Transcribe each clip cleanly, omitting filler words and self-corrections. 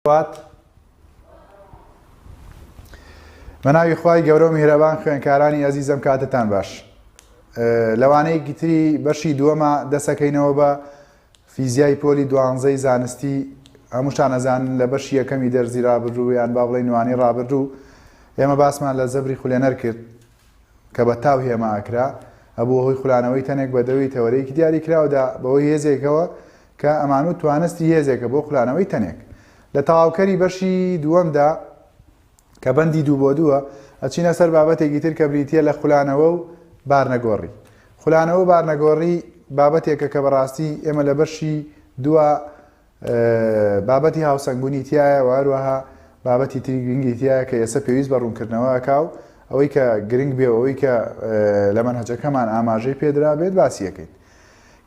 وات. بەناوی خوای گەورە و میهرەبان خوێنکارانی ئەزیزم کاتتان باش. لەوانەیەکی تری بەشی دووەمە دەسەکەینەوە بە فیزیای پۆلی دوانزەی زانستی. هەمووشتان ئەزانن لە بەشی یەکەمی دەرزی رابردوو یان با بڵێین وانەی ڕابردوو ئێمە باسمان لە زەبری خولێنەر کرد کە بە تاو هێما ئەکرا، ئەبووە هۆی خولانەوەی تەنێک بە دەوری تەوەرەیەکی دیاریکراودا بەهۆی هێزێکەوە کە ئەمانوت توانستی هێزێکە بۆ خولانەوەی تەنێک. لە تەواوکەری بەشی دووەمدا کە بەندی دوو بۆ دووە، ئەچینە سەر بابەتێکی تر کە بریتییە لە خولانەوە و بارنەگۆڕی. خولانەوە و بارنەگۆڕی بابەتێکە کە بەڕاستی ئێمە لە بەشی دووە بابەتی هاوسەنگبوونی تیایە و هەروەها بابەتی تری گرنگی تیایە کە ئێستا پێویست بە ڕوونکردنەوە ئەکا و ئەوەی کە گرنگ بێ و ئەوەی کە لە مەنهەجەکەمان ئاماژەی پێدرابێت باسی ئەکەین.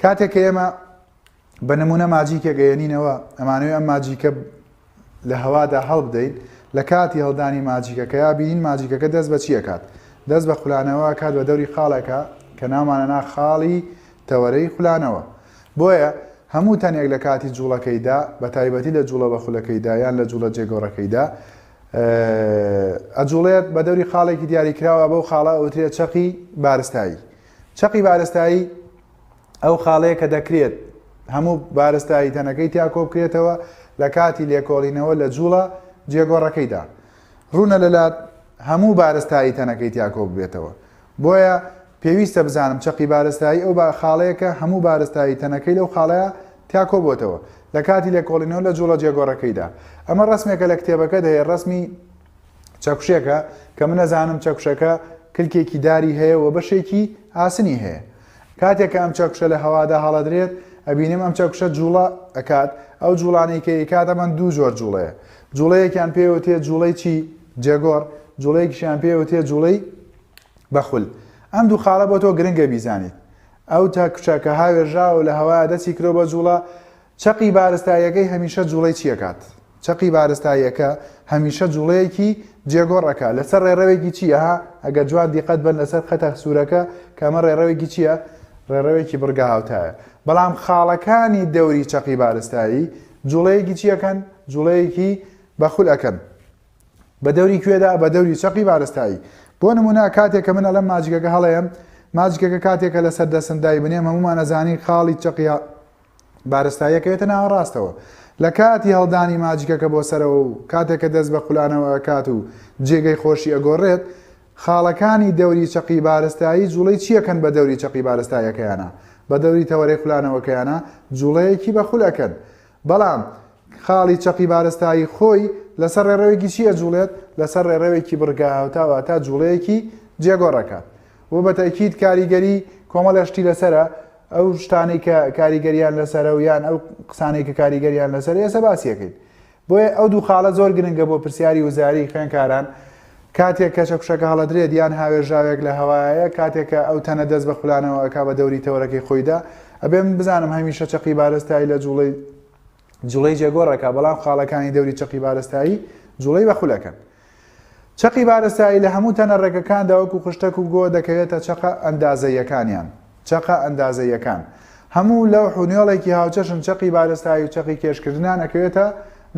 کاتێک کە ئێمە بە نمونە ماجیکێک ئەیەنینەوە، ئەمانەوێ ئەم ماجیکە لە هەوادا هەڵبدەین، لە کاتی هەڵدانی ماجیکەکەیا بینین ماجیکەکە دەست بە چی ئەکات؟ دەست بە خولانەوە ئەکات بە دەوری خاڵێکا کە ناومانە نا خاڵی تەوەرەی خولانەوە. بۆیە هەموو تەنێک لە کاتی جوڵەکەیدا، بە تایبەتی لە جوڵە بە خولەکەیدا یان لە جوڵە جێگۆڕەکەیدا، ئەجوڵێت بە دەوری خاڵێکی دیاریکراوە، بەو خاڵە ئەوترێت چەقی بارستایی. چەقی بارستایی ئەو خاڵەیە کە دەکرێت هەموو بارستایی تەنەکەی تیا کۆبکرێتەوە لە کاتی لێکۆڵینەوە لە جوڵە جێگۆڕەکەیدا. ڕوونە لەلات هەموو بارستایی تەنەکەی تیا کۆببێتەوە. بۆیە پێویستە بزانم چەقی بارستایی ئەو خاڵەیە کە هەموو بارستایی تەنەکەی لەو خاڵەیە تیا کۆبۆتەوە لە کاتی لێکۆڵینەوە لە جوڵە جێگۆڕەکەیدا. ئەمە ڕەسمێکە لە کتێبەکەت هەیە، ڕەسمی چەکوشێکە کە من ئەزانم چەکوشەکە کلکێکی داری هەیە و بەشێکی ئاسنی هەیە. کاتێک کە ئەم چەکوشە لە هەوادا هەڵەدرێت ئەبینم ئەم چەکوشە جوڵە ئەکات، ئەو جوڵانەی کە ئەیکات ئەمەن دوو جۆر جوڵەیە. جوڵەیەکیان پێ وترێت جوڵەی چی؟ جێگۆڕ، جوڵەیەکیشیان پێ وترێت جوڵەی بە خول. ئەم دوو خاڵە بۆ تۆ گرنگە بیزانیت. ئەو چەکوشە کە هاوێژراوە و لە هەوایا دەستی کردوە بە جوڵە، چەقی بارستاییەکەی هەمیشە جوڵەی چی ئەکات؟ چەقی بارستاییەکە هەمیشە جوڵەیەکی جێگۆڕ ئەکا لەسەر ڕێڕەوێکی چی؟ ئەها ئەگەر جوان دیقەت بەن لەسەر خەتە سوورەکە کە ئەمە ڕێڕەوێکی چییە؟ ڕێڕەوێکی بڕگە هاوتایە. بەڵام خاڵەکانی دەوری چەقی بارستایی جوڵەیەکی چی ئەکەن؟ جوڵەیەکی بە خول ئەکەن. بە دەوری کوێدا؟ بە دەوری چەقی بارستایی. بۆ نموونە کاتێک کە من ئەڵێم ماجگەکە هەڵەیەم، ماجگەکە کاتێک کە لەسەر دەستم دایبنێم هەموومان ئەزانین خاڵی چەقی بارستاییەکە یەتە ناوەڕاستەوە. لە کاتی هەڵدانی ماجیکەکە بۆ سەرەوە و کاتێک کە دەست بە خولانەوە ئەکات و جێگەی خۆشی ئەگۆڕێت، خاڵەکانی دەوری چەقی بارستایی جوڵەی چی ئەکەن بە دەوری چەقی بارستاییەکەیانا؟ بە دەوری تەوەرەی خولانەوەکەیانا جوڵەیەکی بە خول ئەکەن. بەڵام خاڵی چەقی بارستایی خۆی لەسەر ڕێڕەوێکی چی ئەجوڵێت؟ لەسەر ڕێڕەوێکی بڕگە هاوتا واتە جوڵەیەکی جێگۆڕ ئەکات. و بە تەئکید کاریگەری کۆمەڵێ شتی لەسەرە، ئەو شتانەی کە کاریگەریان لەسەرە و یان ئەو قسانەی کە کاریگەریان لەسەرە ئێستا باسی ئەکەین. بۆیە ئەو دوو خاڵە زۆر گرنگە بۆ پرسیاری وزاری خوێنکاران، کاتێک کە چەکوشەکە هەڵەدرێت یان هاوێژراوێک لە هەوایە، کاتێک کە ئەو تەنە دەست بە خولانەوە ئەکا بە دەوری تەوەرەکەی خۆیدا، ئەبێ من بزانم هەمیشە چەقی بارستایی لە جوڵەی جوڵەی جێگۆڕ ئەکا، بەڵام خاڵەکانی دەوری چەقی بارستایی جوڵەی بە خول ئەکەن. چەقی بارستایی لە هەموو تەنە ڕێکەکاندا وەکو خشتەک و گۆ دەکەوێتە چەقە ئەندازەییەکانیان. چەقە ئەندازەییەکان. هەموو لەوح و نێڵێکی هاوچەشن چەقی بارستایی و چەقی کێشکردنیان ئەکەوێتە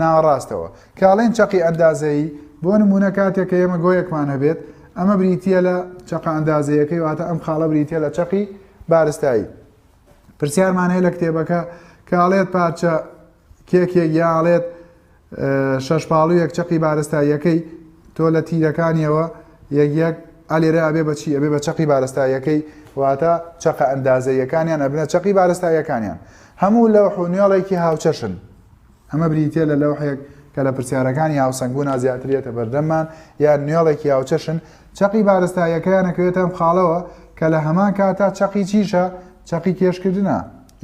ناوەڕاستەوە. کە ئەڵێین چەقی ئەندازەیی، بۆ نموونە کاتێک کە ئێمە گۆیەکمان هەبێت، ئەمە بریتییە لە چەقە ئەندازەییەکەی واتە ئەم خاڵە بریتییە لە چەقی بارستایی. پرسیارمان هەیە لە کتێبەکە کە ئەڵێت پارچە کێکێک یا ئەڵێت شەشپاڵویەک چەقی بارستاییەکەی تۆ لە تیرەکانیەوە یەک یەک ئالێرە ئەبێ بە چی؟ ئەبێ بە چەقی بارستاییەکەی، واتە چەقە ئەندازەییەکانیان ئەبنە چەقی بارستاییەکانیان. هەموو لەوح و نوێڵێکی هاوچەشن. ئەمە بریتییە لە لەوحێک کە لە پرسیارەکانی هاوسەنگبوونا زیاتر یەتە بەردەممان، یان نوێڵێکی هاوچەشن، چەقی بارستاییەکەیان ئەکەوێتە ئەم خاڵەوە کە لە هەمان کاتا چەقی چیشە؟ چەقی کێشکردنە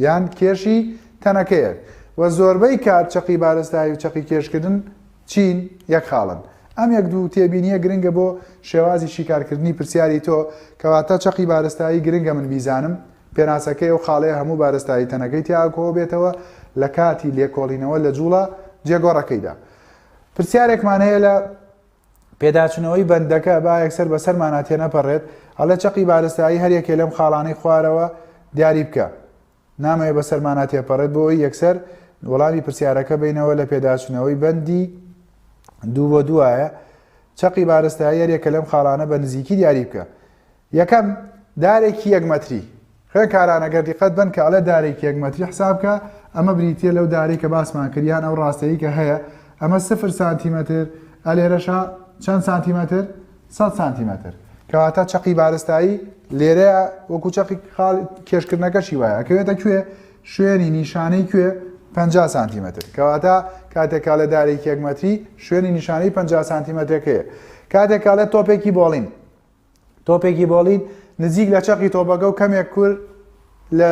یان کێشی تەنەکەیەک. وە زۆربەی کات چەقی بارستایی و چەقی کێشکردن چین؟ یەک خاڵن. ئەم یەک دوو تێبینیە گرنگە بۆ شێوازی شیکارکردنی پرسیاری تۆ، کەواتە چەقی بارستایی گرنگە من بیزانم، پێناسەکەی ئەو خاڵەیە هەموو بارستایی تەنەکەی تیا کۆبێتەوە لە کاتی لێکۆڵینەوە لە جوڵە جێگۆڕەکەیدا. پرسیارێکمان هەیە لە پێداچونەوەی بەندەکە با یەکسەر بەسەرمانا تێنەپەڕێت، ئەڵێ چەقی بارستایی هەر یەکێ لەم خاڵانەی خوارەوە دیاری بکە. نامەوێ بەسەرمانا تێپەڕێت بۆ ئەوەی یەکسەر وەڵامی پرسیارەکە بینەوە لە پێداچوونەوەی بەندی دوو بۆ دوایە چەقی بارستایی هەریەکە لەم خاڵانە بە نزیکی دیاری بکە. یەکەم، دارێکی یەک مەتری. خوێندکاران ئەگەر دیقەت بەن کە ئەڵێ دارێکی یەک مەتری حساب بکە، ئەمە بریتییە لەو دارەی کە باسمان کرد یان ئەو ڕاستەی کە هەیە، ئەمە سفر سانتیمەتر، ئە لێرەشا چەند سانتیمەتر؟ سەد سانتیمەتر. کەواتە چەقی بارستایی لێرەیە وەکو چەقی خاڵ کێشکردنەکەشی وایە ئەکەوێتە کوێ؟ شوێنی نیشانەی کوێ؟ 50 سانتیمەتر. کەواتە کاتێک کاڵێ دارێکی یەک مەتری شوێنی نیشانەی 50 سانتیمەترەکەیە. کاتێک کاڵێ تۆپێکی بۆڵین تۆپێکی بۆڵین نزیک لە چەقی تۆپەکە و کەمێک کور لە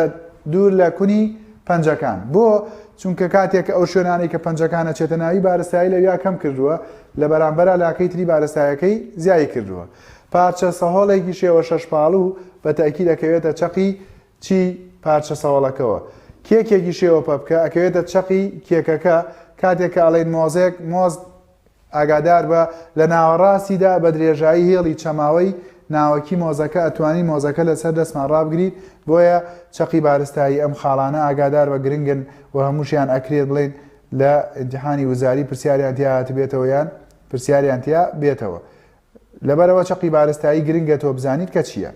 دوور لە کونی پەنجەکان. بۆ؟ چونکە کاتێک کە ئەو شوێنانەی کە پەنجەکان ئەچێتە ناوی بارستایی لەویا کەم کردووە لە بەرامبەرا لاکەی تری بارستایەکەی زیای کردووە. پارچە سەهۆڵێکی شێوە شەشپاڵو بە تەئکید ئەکەوێتە چەقی چی پارچە سەهۆڵەکەوە. کێکێکی شێوە پەپکە ئەکەوێتە چەقی کێکەکە کاتێک کە ئەڵێین مۆزێک مۆز ئاگاداربە، لە ناوەڕاستیدا بە درێژایی هێڵی چەماوەی ناوەکی مۆزەکە ئەتوانین مۆزەکە لەسەر دەستمان ڕابگرین، بۆیە چەقی بارستایی ئەم خاڵانە ئاگاداربە گرنگن و هەمووشیان ئەکرێت بڵێین لە ئیمتیحانی وزاری پرسیاریان تیا هاتبێتەوە یان پرسیاریان تیا بێتەوە. لەبەرئەوە چەقی بارستایی گرنگە تۆ بزانیت کە چییە.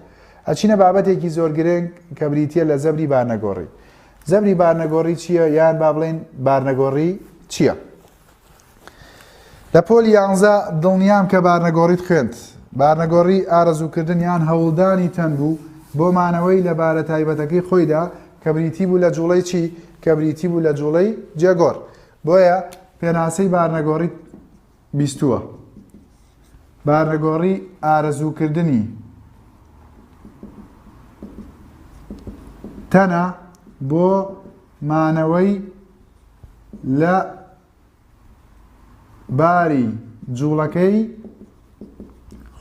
ئەچینە بابەتێکی زۆر گرنگ کە بریتییە لە زەبری بارنەگۆڕی. زەبری بارنەگۆڕی چییە یان با بڵێین بارنەگۆڕی چییە؟ لە پۆلی یانزە دڵنیام کە بارنەگۆڕیت خوێند. بارنەگۆڕی ئارەزووکردن یان هەوڵدانی تەن بوو بۆ مانەوەی لە بارە تایبەتەکەی خۆیدا کە بریتی بوو لە جوڵەی چی؟ کە بریتی بوو لە جوڵەی جێگۆڕ. بۆیە پێناسەی بارنەگۆڕیت بیستووە. بارنەگۆڕی ئارەزووکردنی تەنە بۆ مانەوەی لە باری جوڵەکەی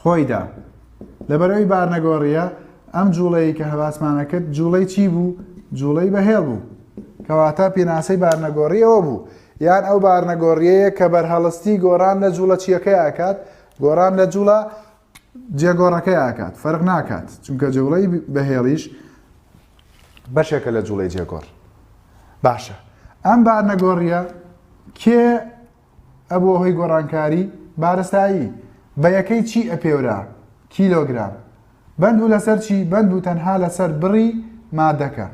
خۆیدا. لەبەرئەوەی بارنەگۆڕییە، ئەم جوڵەیەی کە باسمان ئەکرد جوڵەی چی بوو؟ جوڵەی بەهێڵ بوو. کەواتە پێناسەی بارنەگۆڕی ئەوە بوو. یان ئەو بارنەگۆڕیەیە کە بەرهەڵستی گۆڕان لە جوڵە چییەکەی ئەکات، گۆڕان لە جوڵە جێگۆڕەکەی ئەکات، فەرق ناکات، چونکە جوڵەی بەهێڵیش بەشێکە لە جوڵەی جێگۆڕ. باشە ئەم بارنەگۆڕیە کێ ئەبووە هۆی گۆڕانکاری بارستایی؟ بە یەکەی چی ئەپێورا؟ کیلۆگرام. بەند بوو لەسەر چی؟ بەند بوو تەنها لەسەر بڕی مادەکە.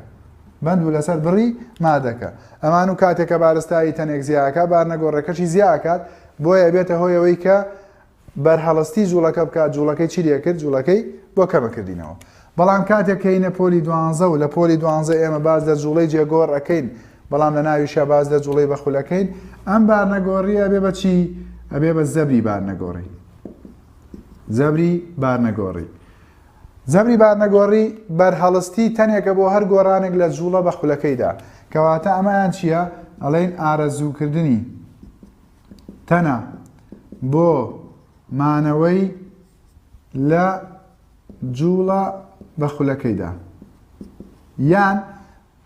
بەند بوو لەسەر بڕی مادەکە. ئەمان و کاتێک کە بارستایی تەنێک زیاکا بارنەگۆڕەکەشی زیاکات، بۆیە ئەبێتە هۆی ئەوەی کە بەرهەڵستی جوڵەکە بکات، جوڵەکەی چی لێکرد؟ جوڵەکەی بۆ کەمەکردینەوە. بەڵام کاتێک کەینە پۆلی دوانزە و لە پۆلی دوانزە ئێمە باس لە جوڵەی جێگۆڕ ئەکەین، بەڵام لە ناویشیا باس لە جوڵەی بەخول ئەکەین، ئەم بارنەگۆڕیە ئەبێ بە چی؟ ئەبێ بە زەبری بارنەگۆڕی. زەبری بارنەگۆڕی. زەبری بارنەگۆڕی بەرهەڵستی تەنێکە بۆ هەر گۆڕانێک لە جوڵە بە خولەکەیدا. کەواتە ئەمەیان چییە؟ ئەڵێین ئارەزووکردنی تەنە بۆ مانەوەی لە جوڵە بە خولەکەیدا. یان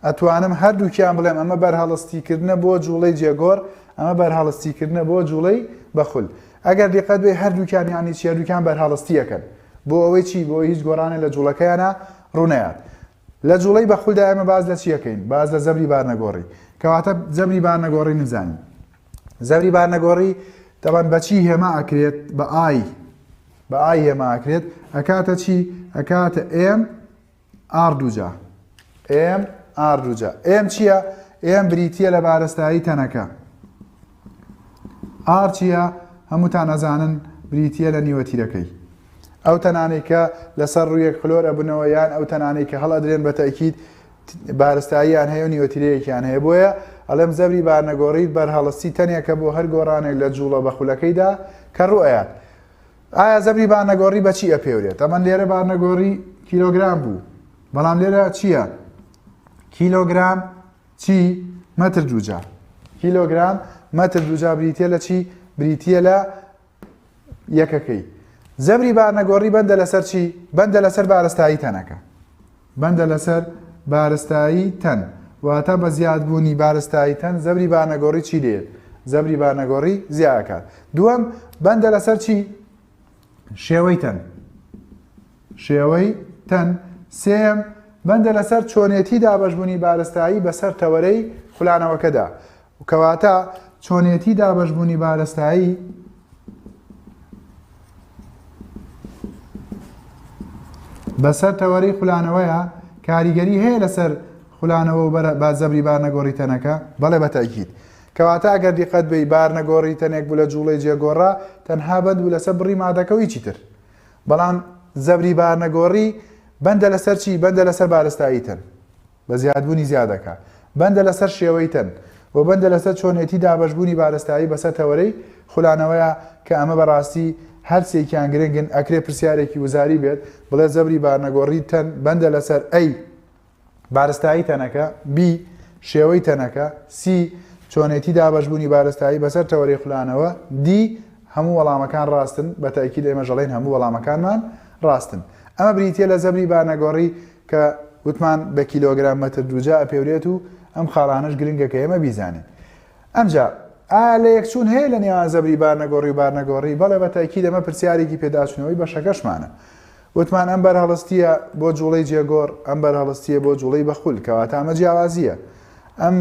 ئەتوانم هەردووکیان بڵێم ئەمە بەرهەڵستیکردنە بۆ جوڵەی جێگۆڕ، ئەمە بەرهەڵستیکردنە بۆ جوڵەی بە خول. ئەگەر دیقەت بەی هەردووکیان یانی چی؟ هەردووکیان بەرهەڵستیەکەن. بۆ ئەوەی چی؟ بۆ ئەوەی هیچ گۆڕانێ لە جوڵەکەیانا ڕوونەیات. لە جوڵەی بە خولدا ئێمە باس لە چی ئەکەین؟ باس لە زەبری بارنەگۆڕی. کەواتە زەبری بارنەگۆڕی نزانین. زەبری بارنەگۆڕی تەبەن بە چی هێما ئەکرێت؟ بە I. بە I هێما ئەکرێت. ئەکاتە چی؟ ئەکاتە M R دووجا. M R دووجا. M چییە؟ M بریتییە لە بارستایی تەنەکە. R چییە؟ هەمووتان ئەزانن بریتییە لە نیوە تیرەکەی. ئەو تەنانەی کە لەسەر ڕوویەک خلۆر ئەبنەوە یان ئەو تەنانەی کە هەڵئەدرێن بە تەئکید بارستاییان هەیە و نیوەتیرەیەکیان هەیە بۆیە ئەڵێم زەبری بارنەگۆڕیت بەرهەڵستی تەنێکە بۆ هەر گۆڕانێک لە جوڵە بە خولەکەیدا کە ڕوئەیات ئایا زەبری بارنەگۆڕی بە چی ئەپێورێت ئەمەن لێرە بارنەگۆڕی کیلۆگرام بوو بەڵام لێرە چییە کیلۆگرام چی مەتر دووجا کیلۆگرام مەتر دووجا بریتە لە چی بریتە لە یەکەکەی. زەبری بارنەگۆڕی بەندە لەسەر چی؟ بەندە لەسەر بارستایی تەنەکە. بەندە لەسەر بارستایی تەن. واتە بە زیادبوونی بارستایی تەن زەبری بارنەگۆڕی چی لێت؟ زەبری بارنەگۆڕی زیا ئەکات. دووەم، بەندە لەسەر چی؟ شێوەی تەن. شێوەی تەن. سێیەم، بەندە لەسەر چۆنێتی دابەشبوونی بارستایی بەسەر تەوەرەی خولانەوەکەدا. کەواتە چۆنێتی دابەشبوونی بارستایی بەسەر تەوەرەی خولانەوەیە کاریگەری هەیە لەسەر خولانەوە و بە زەبری بارنەگۆڕی تەنەکە؟ بەڵێ بە تەئکید. کەواتە ئەگەر دیقەت بەی بارنەگۆڕی تەنێک بوو لە جوڵەی جێگۆڕا تەنها بەند بوو لەسەر بڕی مادەکە و هیچی تر. بەڵام زەبری بارنەگۆڕی بەندە لەسەر چی؟ بەندە لەسەر بارستایی تەن. بە زیادبوونی زیادەکە. بەندە لەسەر شێوەی تەن. و بەندە لەسەر چۆنێتی دابەشبوونی بارستایی بەسەر تەوەرەی خولانەوەیا کە ئەمە بەڕاستی هەرسێکیان گرنگن ئەکرێ پرسیارێکی وزاری بێت بڵێ زەبری بارنەگۆڕی تەن بەندە لەسەر A بارستایی تەنەکە، B شێوەی تەنەکە، C چۆنێتی دابەشبوونی بارستایی بەسەر تەوەرەی خولانەوە، D هەموو وەڵامەکان ڕاستن، بە تەئکید ئێمەش ئەڵێین هەموو وەڵامەکانمان ڕاستن. ئەمە بریتییە لە زەبری بارنەگۆڕی کە وتمان بە کیلۆگرام مەتر دووجا ئەپێورێت و ئەم خاڵانەش گرنگە کە ئێمە بیزانین. ئەمجا ئایا لەیەکچوون هەیە لە نێوان زەبری بارنەگۆڕی و بارنەگۆڕی؟ بەڵێ بە تەئکید ئەمە پرسیارێکی پێداچوونەوەی بەشەکەشمانە. وتمان ئەم بەرهەڵستییە بۆ جوڵەی جێگۆڕ، ئەم بەرهەڵستییە بۆ جوڵەی بە خول، کەواتە ئەمە جیاوازییە. ئەم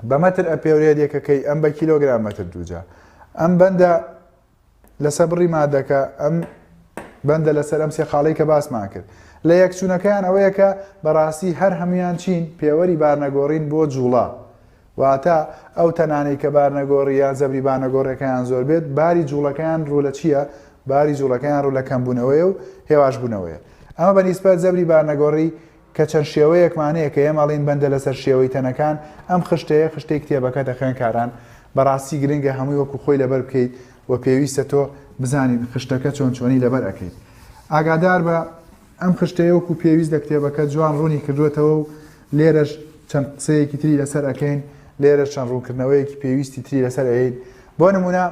بە مەتر ئەپێورێت یەکەکەی، ئەم بە کیلۆگرام مەتر دووجا. ئەم بەندە لەسەر بڕی مادەکە، ئەم بەندە لەسەر ئەم سێ خاڵەی کە باسمان کرد. لە یەکچوونەکەیان ئەوەیە کە بەڕاستی هەر هەموویان چین؟ پێوەری بارنەگۆڕین بۆ جوڵە. واتە ئەو تەنانەی کە بارنەگۆڕی یان زەبری بارنەگۆڕەکەیان زۆر بێت، باری جوڵەکەیان ڕوو لە چییە؟ باری جوڵەکەیان ڕوو لە کەمبوونەوەیە و هێواشبوونەوەیە. ئەمە بە نیسبەت زەبری بارنەگۆڕی کە چەند شێوەیەکمان هەیە کە ئێمە ئەڵێین بەندە لەسەر شێوەی تەنەکان، ئەم خشتەیە خشتەی کتێبەکەتە خوێندکاران، بەڕاستی گرنگە هەمووی وەکو خۆی لەبەر بکەیت و پێویستە تۆ بزانیت خشتەکە چۆن چۆنی لەبەر ئەکەیت. ئاگاداربە ئەم خشتەیە وەکو پێویست لە کتێبەکە جوان ڕوونی کردووەتەوە و لێرەش چەند قسەیەکی تری لەسەر ئەکەین، لێرەش چەند ڕوونکردنەوەیەکی پێویستی تری لەسەر ئەیەین. بۆ نموونە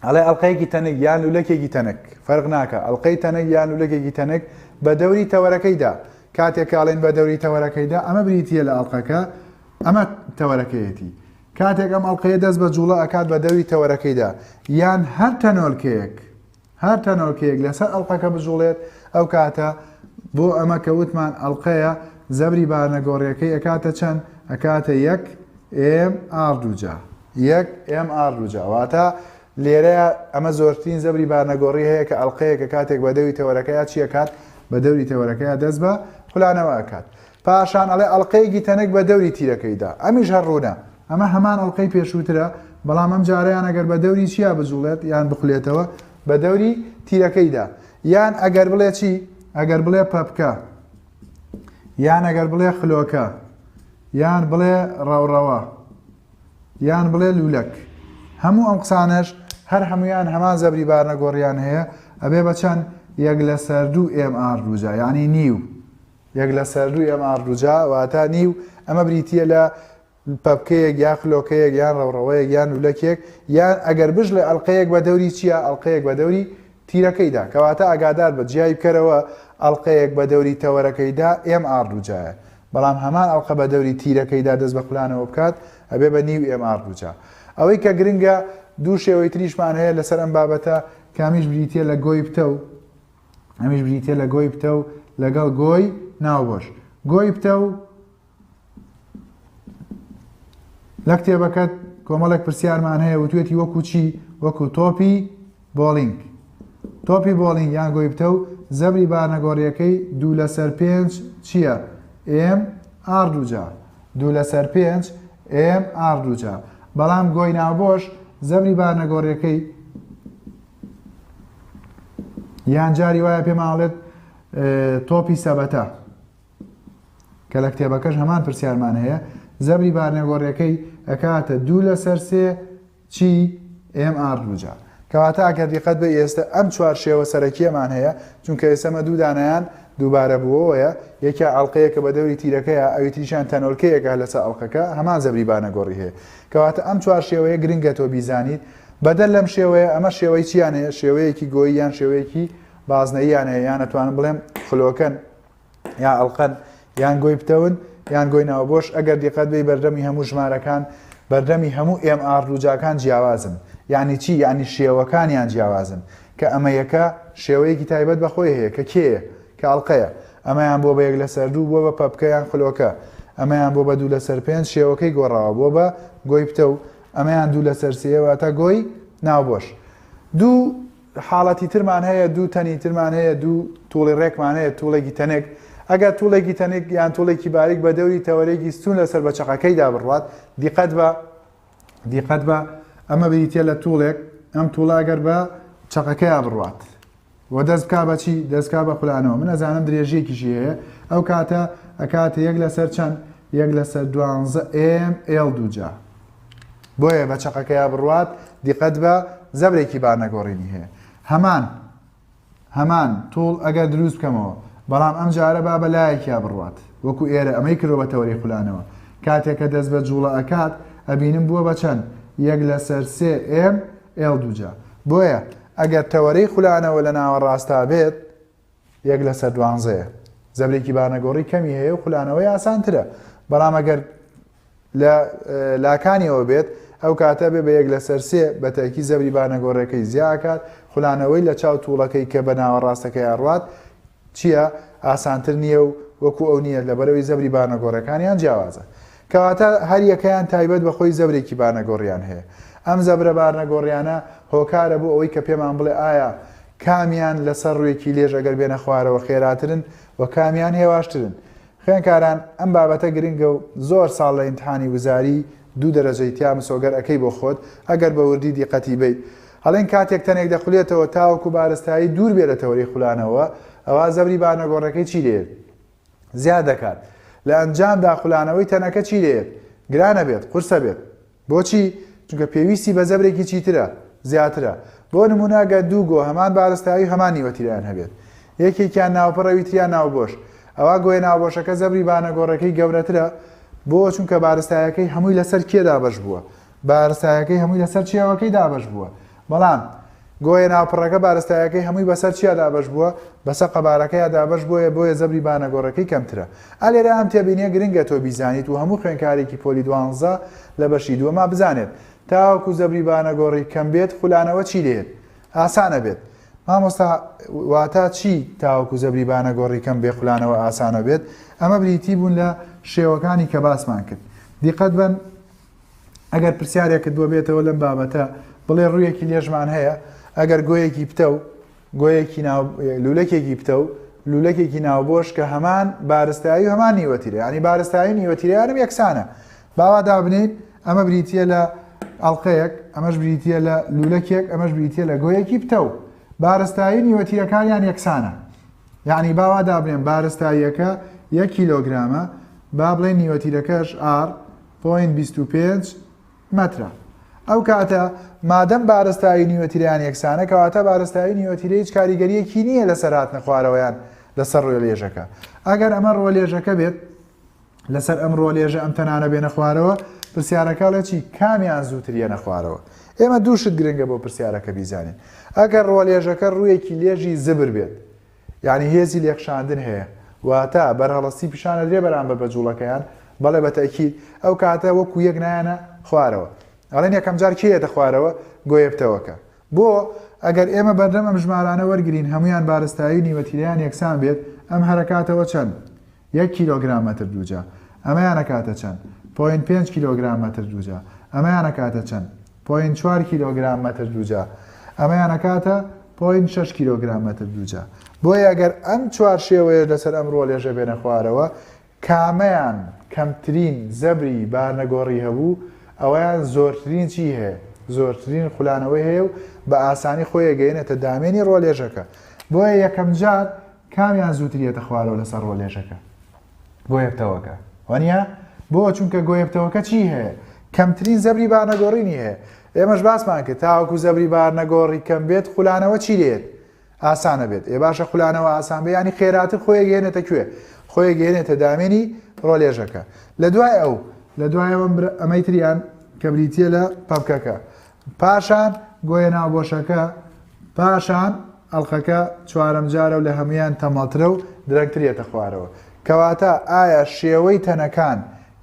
ئەڵێ ئەڵقەیەکی تەنک یان لولەکێکی تەنک، فەرق ناکا، ئەڵقەی تەنک یان لولەکێکی تەنک بە دەوری تەوەرەکەیدا، کاتێک کە ئەڵێین بە دەوری تەوەرەکەیدا ئەمە بریتییە لە ئەڵقەکە، ئەمە تەوەرەکەیەتی. کاتێک ئەم ئەڵقەیە دەست بە جووڵە ئەکات بە دەوری تەوەرەکەیدا یان هەر تەنۆلکەیەک، هەر تەنۆلکەیەک لەسەر ئەڵقەکە بجوڵێت ئەو کاتە بۆ ئەمە کە وتمان ئەڵقەیە زەبری بارنەگۆڕیەکەی ئەکاتە چەند؟ ئەکاتە یەک M R دووجا یەک M R دووجا واتە لێرەیە ئەمە زۆرترین زەبری بارنەگۆڕی هەیە کە ئەڵقەیەکە کاتێک بە دەوری تەوەرەکەیا چی ئەکات؟ بە دەوری تەوەرەکەیا دەست بە خولانەوە ئەکات پاشان ئەڵێ ئەڵقەیەکی تەنک بە دەوری تیرەکەیدا ئەمیش هەر ڕوونە ئەمە هەمان ئەڵقەی پێشووترە بەڵام ئەم جارەیان ئەگەر بە دەوری چیا بجوڵێت یان بخولێتەوە بە دەوری تیرەکەیدا یان ئەگەر بڵێ چی ئەگەر بڵێ پەپکە یان ئەگەر بڵێ خلۆکە یان بڵێ ڕەوڕەوە یان بڵێ لولەک هەموو ئەم قسانەش هەر هەمویان هەمان زەبری بارنەگۆڕیان هەیە ئەبێ بە چەند یەک لەسەر دوو M R دووجا یعنی نیو یەک لەسەر دوو M R دووجا واتە نیو، ئەمە بریتییە لە پەپکەیەک یا خلۆکەیەک یان ڕەوڕەوەیەک یان لولەکێک یان ئەگەر بشڵێ ئەڵقەیەک بە دەوری چییە ئەڵقەیەک بە دەوری تیرەکەیدا کەواتە ئاگادار بە جیای بکەرەوە ئەڵقەیەک بە دەوری تەوەرەکەیدا M R دووجایە بەڵام هەمان ئەڵقە بە دەوری تیرەکەیدا دەست بە خولانەوە بکات ئەبێ بە نیو M R دووجا ئەوەی کە گرنگە دوو شێوەی تریشمان هەیە لەسەر ئەم بابەتە کامیش بریتییە لە گۆی پتەو ئەمیش بریتیە لە گۆی پتەو لەگەڵ گۆی ناوبۆش. گۆی پتەو لە کتێبەکەت کۆمەڵێک پرسیارمان هەیە وتوێتی وەکو چی؟ وەکو تۆپی بۆڵینگ. تۆپی بۆڵینگ یان گۆی پتەو زەبری بارنەگۆڕیەکەی دوو لەسەر پێنج چییە؟ M R دووجا. دوو لەسەر پێنج M R دووجا. بەڵام گۆی ناوبۆش زەبری بارنەگۆڕیەکەی یان جاری وایە پێمان ئەڵێت تۆپی سەبەتە کە لە کتێبەکەش هەمان پرسیارمان هەیە زەبری بارنەگۆڕیەکەی ئەکاتە دوو لەسەر سێ چی M R دووجا کەواتە ئەگەر دیقەت بە ئێستا ئەم چوار شێوە سەرەکیەمان هەیە چونکە ئێسەمە دوو دانیان دووبارە بووەوەیە یەکیا ئەڵلقەیەکە بە دەوری تیرەکەیە ئەوی تریشان تەنۆلکەیەکە لەسەر ئەڵلقەکە هەمان زەبری بانەگۆڕی هەیە کەواتە ئەم چوار شێوەیە گرنگە تۆ بیزانیت بەدەر لەم شێوەیە ئەمە شێوەی چیان هەیە؟ شێوەیەکی گۆیی یان شێوەیەکی بازنەییان هەیە یان ئەتوانم بڵێم خلۆکەن یا ئەڵقەن یان گۆی پتەون یان گۆی ناوبۆش ئەگەر دیقەت بەی بەردەمی هەموو ژمارەکان بەردەمی هەموو M R دووجاکان جیاوازن یعنی چی یعنی شێوەکانیان جیاوازن کە ئەمە یەکە شێوەیەکی تایبەت بە خۆی هەیە کە کێیە کە ئەڵقەیە ئەمەیان بۆ بە یەک لەسەر دوو بووە بە پەپکە یان خلۆکە. ئەمەیان بۆ بە دوو لەسەر پێنج شێوەکەی گۆڕاوە بۆ بە گۆی پتەو ئەمەیان دوو لەسەر سێ واتە گۆی ناوبۆش. دوو حاڵەتی ترمان هەیە دوو تەنی ترمان هەیە دوو توڵی ڕێکمان هەیە توڵێکی تەنک ئەگەر توڵێکی تەنک یان توڵێکی باریک بە دەوری تەوەرێکی ستون لەسەر بە چەقەکەیدا بڕوات دیقەت بە دیقەت بە ئەمە بریتە لە توڵێک ئەم توڵە ئەگەر بە چەقەکەیا بڕوات و دەست بکا بە چی؟ دەست بکا بە خولانەوە. من ئەزانم درێژییەکیشی هەیە. ئەو کاتە ئەکاتە یەک لەسەر چەند؟ یەک لەسەر دوانزە ئێم ئێڵ دووجا. بۆیە بە چەقەکەیا بڕوات دیقەت بە زەبرێکی بارنەگۆڕینی هەیە. هەمان هەمان توڵ ئەگەر دروست بکەمەوە بەڵام ئەم جارە با بە لایەکیا بڕوات وەکو ئێرە ئەمەی کردوە بە تەوەرەی خولانەوە کاتێک کە دەست بە جوڵە ئەکات ئەبینم بووە بە چەند؟ یەک لەسەر سێ ئێم ئێڵ دووجا. بۆیە ئەگەر تەوەرەی خولانەوە لە ناوەڕاستا بێت یەک لەسەر دوانزەیە. زەبرێکی بارنەگۆڕی کەمی هەیە و خولانەوەی ئاسانترە. بەڵام ئەگەر لە لاکانیەوە بێت ئەو کاتە بێ بە یەک لەسەر سێ بە تەئکید زەبری بارنەگۆڕێکەی زیا ئەکات، خولانەوەی لە چاو توڵەکەی کە بە ناوەڕاستەکەی ئەڕوات چییە؟ ئاسانتر نییە و وەکو ئەو نییە لەبەرئەوەی زەبری بارنەگۆڕەکانیان جیاوازە. کەواتە هەریەکەیان تایبەت بە خۆی زەبرێکی بارنەگۆڕیان هەیە. ئەم زەبرە بارنەگۆڕیانە هۆکارە بۆ ئەوەی کە پێمان بڵێ ئایا کامیان لەسەر ڕووێکی لێژ ئەگەر بێنە خوارەوە خێراترن و کامیان هێواشترن. خوێندکاران ئەم بابەتە گرنگە و زۆر ساڵ لە ئیمتحانی وزاری دوو دەرەجەی تیا مسۆگەر ئەکەی بۆ خۆت ئەگەر بە وردی دیقەتی بەیت. ئەڵێن کاتێک تەنێک دەخولێتەوە تاوەکو بارستایی دوور بێ لە تەوەرەی خولانەوە ئەوا زەبری بارنەگۆڕەکەی چی لێیەت؟ زیاد دەکات. لە ئەنجامدا خولانەوەی تەنەکە چی لێیەت؟ گرانە بێت، قورسە بێت. بۆچی؟ چونکە پێویستی بە زەبرێکی چیترە، زیاترە. بۆ نموونە گەر دوو گۆ هەمان بارستایی و هەمان نیوەتیرەیان هەبێت. یەکێکیان ناوپڕ ئەوی تریان ناوبۆش. ئەوا گۆیە ناوبۆشەکە زەبری بانەگۆڕەکەی گەورەترە. بۆ؟ چونکە بارستایەکەی هەمووی لەسەر کێ دابەش بووە؟ بارستایەکەی هەمووی لەسەر چێوەکەی دابەش بووە. بەڵام گۆیە ناوپڕەکە بارستایەکەی هەمووی بەسەر چیا دابەش بووە؟ بەسەر قەبارەکەیا دابەش بووە بۆیە زەبری بانەگۆڕەکەی کەمترە. ئا لێرە ئەم تێبینیە گرنگە تۆ بیزانیت و هەموو خوێنکارێکی پۆلی دوانزە لە بەشی دووەما بزانێت. تاوەکو زەبری بانەگۆڕی کەم بێت خولانەوە چی لێیەت؟ ئاسانە بێت. مامۆستا واتا چی تاوەکو زەبری بانەگۆڕی کەم بێ خولانەوە ئاسانە بێت؟ ئەمە بریتی بوون لە شێوەکانی کە باسمان کرد. دیقەت بەن ئەگەر پرسیارێکت بۆ بێتەوە لەم بابەتە بڵێ ڕوویەکی لێژمان هەیە ئەگەر گۆیەکی پتەو گۆیەکی ناو لولەکێکی پتەو لولەکێکی ناوبۆش کە هەمان بارستایی و هەمان نیوەتیرە ینی بارستایی نیوەتیرەیانم یەکسانە باوا دابنین ئەمە بریتە لە ئەڵلقەیەک ئەمەش بریتە لە لولەکێک ئەمەش بریتە لە گۆیەکی پتەو بارستایی نیوەتیرەکانیان یەکسانە یعنی باوا دابنێن بارستاییەکە یەک کیلۆگرامە با بڵێن نیوەتیرەکەش ئار point 25 مەترە. ئەو کاتە مادەم بارستایی نیوەتیرەیان یەکسانە کەواتە بارستایی نیوەتیرە هیچ کاریگەریەکی نییە لەسەر هاتنە خوارەوەیان لەسەر ڕۆلێژەکە. ئەگەر ئەمە ڕۆلێژەکە بێت لەسەر ئەم ڕۆلێژە ئەم تەنانە بێنە خوارەوە پرسیارەکە ئەڵێ چی کامیان زووتر یەنە خوارەوە؟ ئێمە دوو شت گرنگە بۆ پرسیارەکە بیزانین. ئەگەر ڕۆلێژەکە ڕوویەکی لێژی زبر بێت یانی هێزی لێکشاندن هەیە واتە بەرهەڵستی پیشان ئەدرێ بەرامبەر بە جوڵەکەیان بەڵێ بە تەئکید ئەو کاتە وەکو یەک نایەنە خوارەوە ئەڵێن یەکەم جار کێ یەتە خوارەوە گۆیە پتەوەکە بۆ ئەگەر ئێمە بەردەم ئەم ژمارانە وەرگرین هەمویان بارستایی و نیوەتیرەیان یەکسان بێت ئەم هەرەکاتەوە چەند یەک کیلۆگرام مەتر دووجا ئەمەیان ئەکاتە چەند؟ point پێنج کیلۆگرام مەتر دووجا ئەمەیان ئەکاتە چەند؟ point چوار کیلۆگرام مەتر دووجا ئەمەیان ئەکاتە point شەش کیلۆگرام مەتر دووجا بۆیە ئەگەر ئەم چوار شێوەیەش لەسەر ئەم ڕۆلێژە بێنە خوارەوە کامەیان کەمترین زەبری بارنەگۆڕی هەبوو ئەوەیان زۆرترین چی هەیە زۆرترین خولانەوەی هەیە و بە ئاسانی خۆی ئەگەیەنێتە دامێنی ڕۆلێژەکە بۆیە یەکەمجار کامیان زووتر یەتە خوارەوە لەسەر ڕۆلێژەکە؟ گۆیەپتەوەکە. وانیە؟ بۆ؟ چونکە گۆیەپتەوەکە چی هەیە؟ کەمترین زەبری بارنەگۆڕینی هەیە. ئێمەش باسمان کرد تاوەکو زەبری بارنەگۆڕی کەم بێت خولانەوە چی لێت؟ ئاسانە بێت. ئێ باشە خولانەوە ئاسان بێ ینی خێراتر خۆی گەێنێتە کوێ؟ خۆی گەێنێتە دامێنی ڕۆلێژەکە. لە دوای ئەو لە دوای ئەوە ئەمەی تریان کە بریتییە لە پەپکەکە. پاشان گۆیە ناوبۆشەکە، پاشان ئەڵقەکە چوارەم جارە و لە هەموویان تەمەڵترە و درەنگتر یەتە خوارەوە. کەواتە ئایا شێوەی تەنەکان